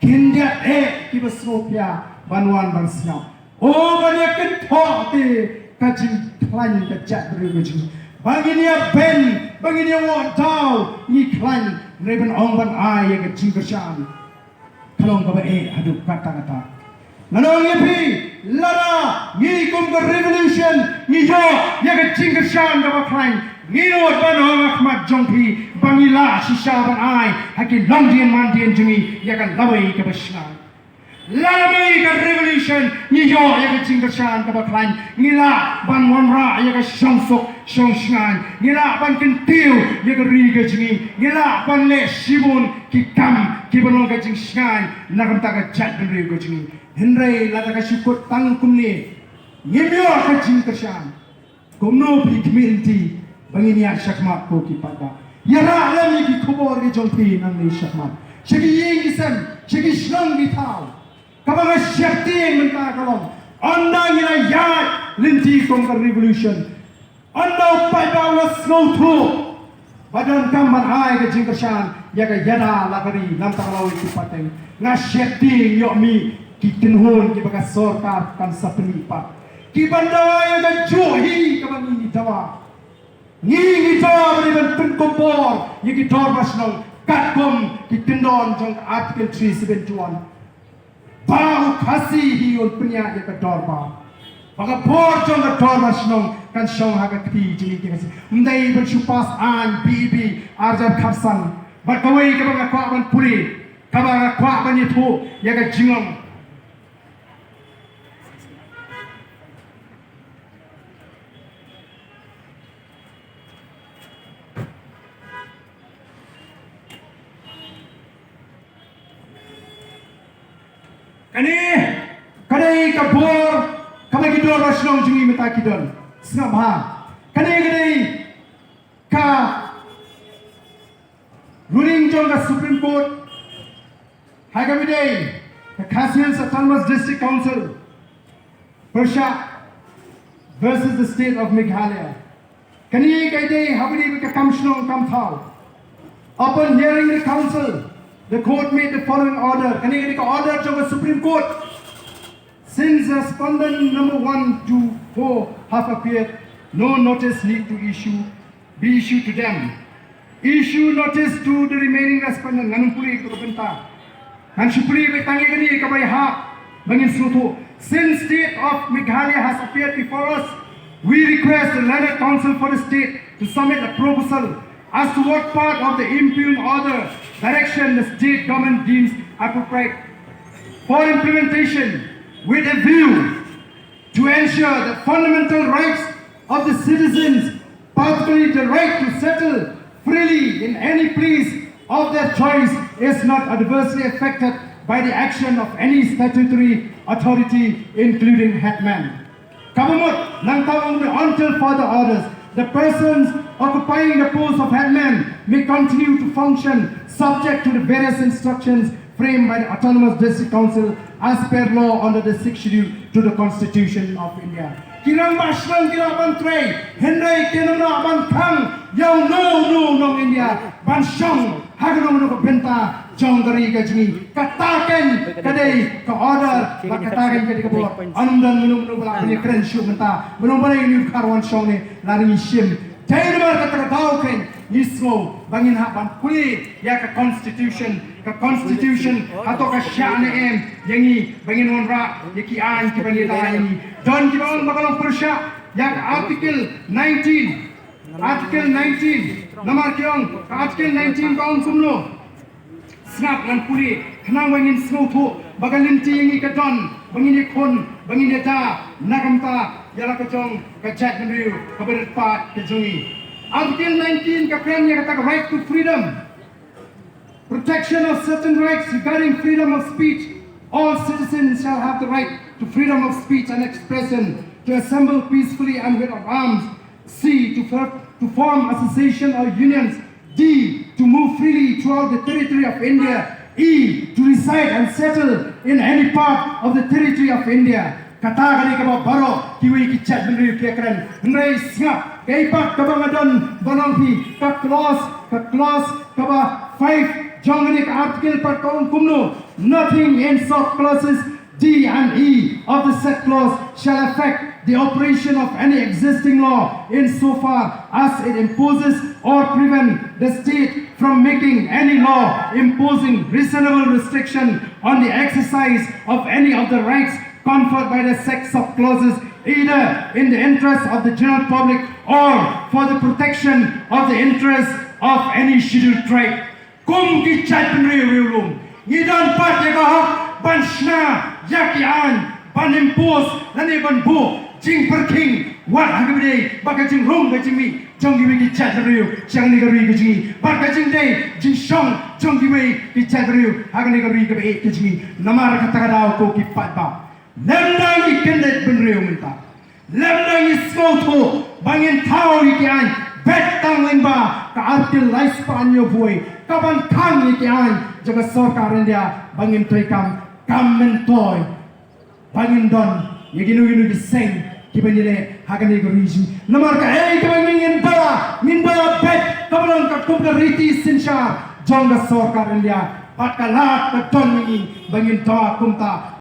khyndiat eh kiba sngewphiah ban wan ban sngap. O, ban ïa kynthoh te ka jingkhlaiñ ka jaitbynriew ka jong ngi. Ba ngin ïa beiñ, ba ngin ïa wad daw, ngi khlaiñ, hynrei ban ong ban ai ïa ka jingkyrshan, ka long kaba eh haduh katta katta. Ngan ong ïa phi, lada ngi kum ka revolution ngi ïoh ïa ka jingkyrshan kaba khlaiñ, ngi nud ban ong ha khmat jong phi ba ngi lah shisha ban ai ha ki longdien mandien jong ngi ïa ka lawei kaba shngaiñ. Lada ma ngi ka revolution ngi ïoh ïa ka jingkyrshan kaba khlaiñ, ngi lah ban wanrah ïa ka shongsuk shongshngaiñ, ngi lah ban kyntiew ïa ka ri ka jong ngi, ngi lah ban leh shibun ki kam kiba long ka jingshngaiñ na ka bynta ka jaitbynriew ka jong ngi. Hynrei lada ka shu kut tang kumne, ngim ïoh ka jingkyrshan. Kumno phi khmih lynti ba ngin ïaid shakhmat, ko ki paidbah? Ïarah lem ïa ki khubor ki jong phi nangne shakhmat sha ki ïing ki sem, sha ki shnong ki thaw, kaba nga sheptieng mynta ka long, ynda ngi la ïaid lynti kum ka revolution, ynda u paidbah u la sngewthuh ba donkam ban ai ka jingkyrshan ïa ka ïada la ka ri, namar kata ka lawei ki pateng, nga sheptieng ïoh mih ki kynhun kiba ka sorkar kan sa pynmih pat, kiban da ïa ka juh hi kaba ngi ngi dawa. Ngi ngi dawa ba dei ban pynkup bor ïa ki dorbar shnong katkum ki kyndon jong ka Article three seventy-one. Ba u Khasi hi un pynïaid ïa ka dorbar, ba ka bor jong ka dorbar shnong kan shong ha ka kti jong ngi ki Khasi. Ym dei ban shu pass aiñ B E B ar hajar khatsan. Bad kawei kaba nga kwah ban pule, kaba nga kwah ban ïathuh ïa ka jinglong. Kane ka dei ka bor kaba ki dorbar shnong jong ngi mynta ki don. Sngap bha. Kane ka dei ka ruling jong ka Supreme Court ha kaba ïadei, the Khasi Hills Autonomous District Council, Pyrshah versus the State of Meghalaya. Kane ka ïadei ha kaba ïadei bad ka kam shnong kam thaw. Upon hearing the counsel, the court made the following order. Kane ka dei ka order jong ka Supreme Court. Since respondent number one to four have appeared, no notice need to issue, be issued to them. Issue notice to the remaining respondent. Ngan ym pule ïa ka bynta. Ngan shu pule beit tang ïa kane kaba ïahap ba ngin sngewthuh. Since State of Meghalaya has appeared before us, we request the learned counsel for the state to submit a proposal as to what part of the impugned order direction the state government deems appropriate for implementation, with a view to ensure the fundamental rights of the citizens, particularly the right to settle freely in any place of their choice, is not adversely affected by the action of any statutory authority, including headman. Kaba mut, nangta ong me, until further orders, the persons occupying the post of headman may continue to function subject to the various instructions framed by the Autonomous District Council as per law under the Sixth Schedule to the Constitution of India. Ki rangbah shnong ki lah ban trei, hynrei kim lah ban khang ïa uno uno u nong India ban shong ha kano kano ka bynta jong ka ri ka jong ngi. Kata keiñ ka dei ka order, bad kata keiñ ka dei ka bor. Ym don mano mano ba lah ban ïakren shuh mynta, mano ba lah ïa ka wan shong ne, la ngi shim. Dei namar kata ka daw keiñ ngi sngew ba ngin hap ban pule ïa ka constitution, ka constitution hato ka shah ne em ïa ngi ba ngin wanrah ïa ki aiñ kiban ïada ïa ngi. Don kiba ong ba ka long pyrshah ïa ka Article nineteen. Article nineteen. Namar ki ong ka Article nineteen ka ong kumno? Sngap, ngan pule khnang ba ngin sngewthuh ba ka lynti ïa ngi ka don ba ngin ïakhun, ba ngin ïada na ka bynta ïa la ka jong ka jaitbynriew kaba rit paid ka jong ngi. Article nineteen ka kren ïa kata ka right to freedom. Protection of certain rights regarding freedom of speech. All citizens shall have the right to freedom of speech and expression, to assemble peacefully and without arms, C, to, for, to form association or unions D, to move freely throughout the territory of India. E, to reside and settle in any part of the territory of India. Kata ka dei kaba baroh kiwei ki jaitbynriew ki kren. Hynrei sngap, kaei pat kaba nga don ban ong phi, ka clause, ka clause kaba five jong kane ka article pat ka ong kumno, nothing in sub clauses D and E of the said clause shall affect the operation of any existing law insofar as it imposes or prevent the state from making any law imposing reasonable restriction on the exercise of any of the rights conferred by the said sub clauses, either in the interest of the general public or for the protection of the interests of any scheduled tribe. Kum ki jaitbynriew riewlum, ngi don pat ïa ka hok ban shna ïa ki aiñ, ban impose lane ban buh jingpyrkhing wat ha kaba dei bad ka jingrung ka jingmih jong kiwei ki jaitbynriew sha kane ka ri ka jong ngi, bad ka jingdei jingshong jong kiwei ki jaitbynriew ha kane ka ri kaba ïeit ka jong ngi. Namar kata ka daw ko ki paidbah, lymda ngi kyndit bynriew mynta, lymda ngi sngewthuh ba ngin thaw ïa ki aiñ, beit tang lyngba ka article laispah hynñiewphew wei kaban khang ïa ki aiñ jong ka sorkar India ba ngin treikam, kam myntoi ba ngin don ïa kino kino ki seng kiba ngi leh ha kane ka ri jong ngi. Namar kaei kaba ngin, ngin ba, ngin ba beit kaba long katkum ka riti synshar jong ka sorkar India, bad ka lad ka don ïa ngi ba ngin dawa kumta.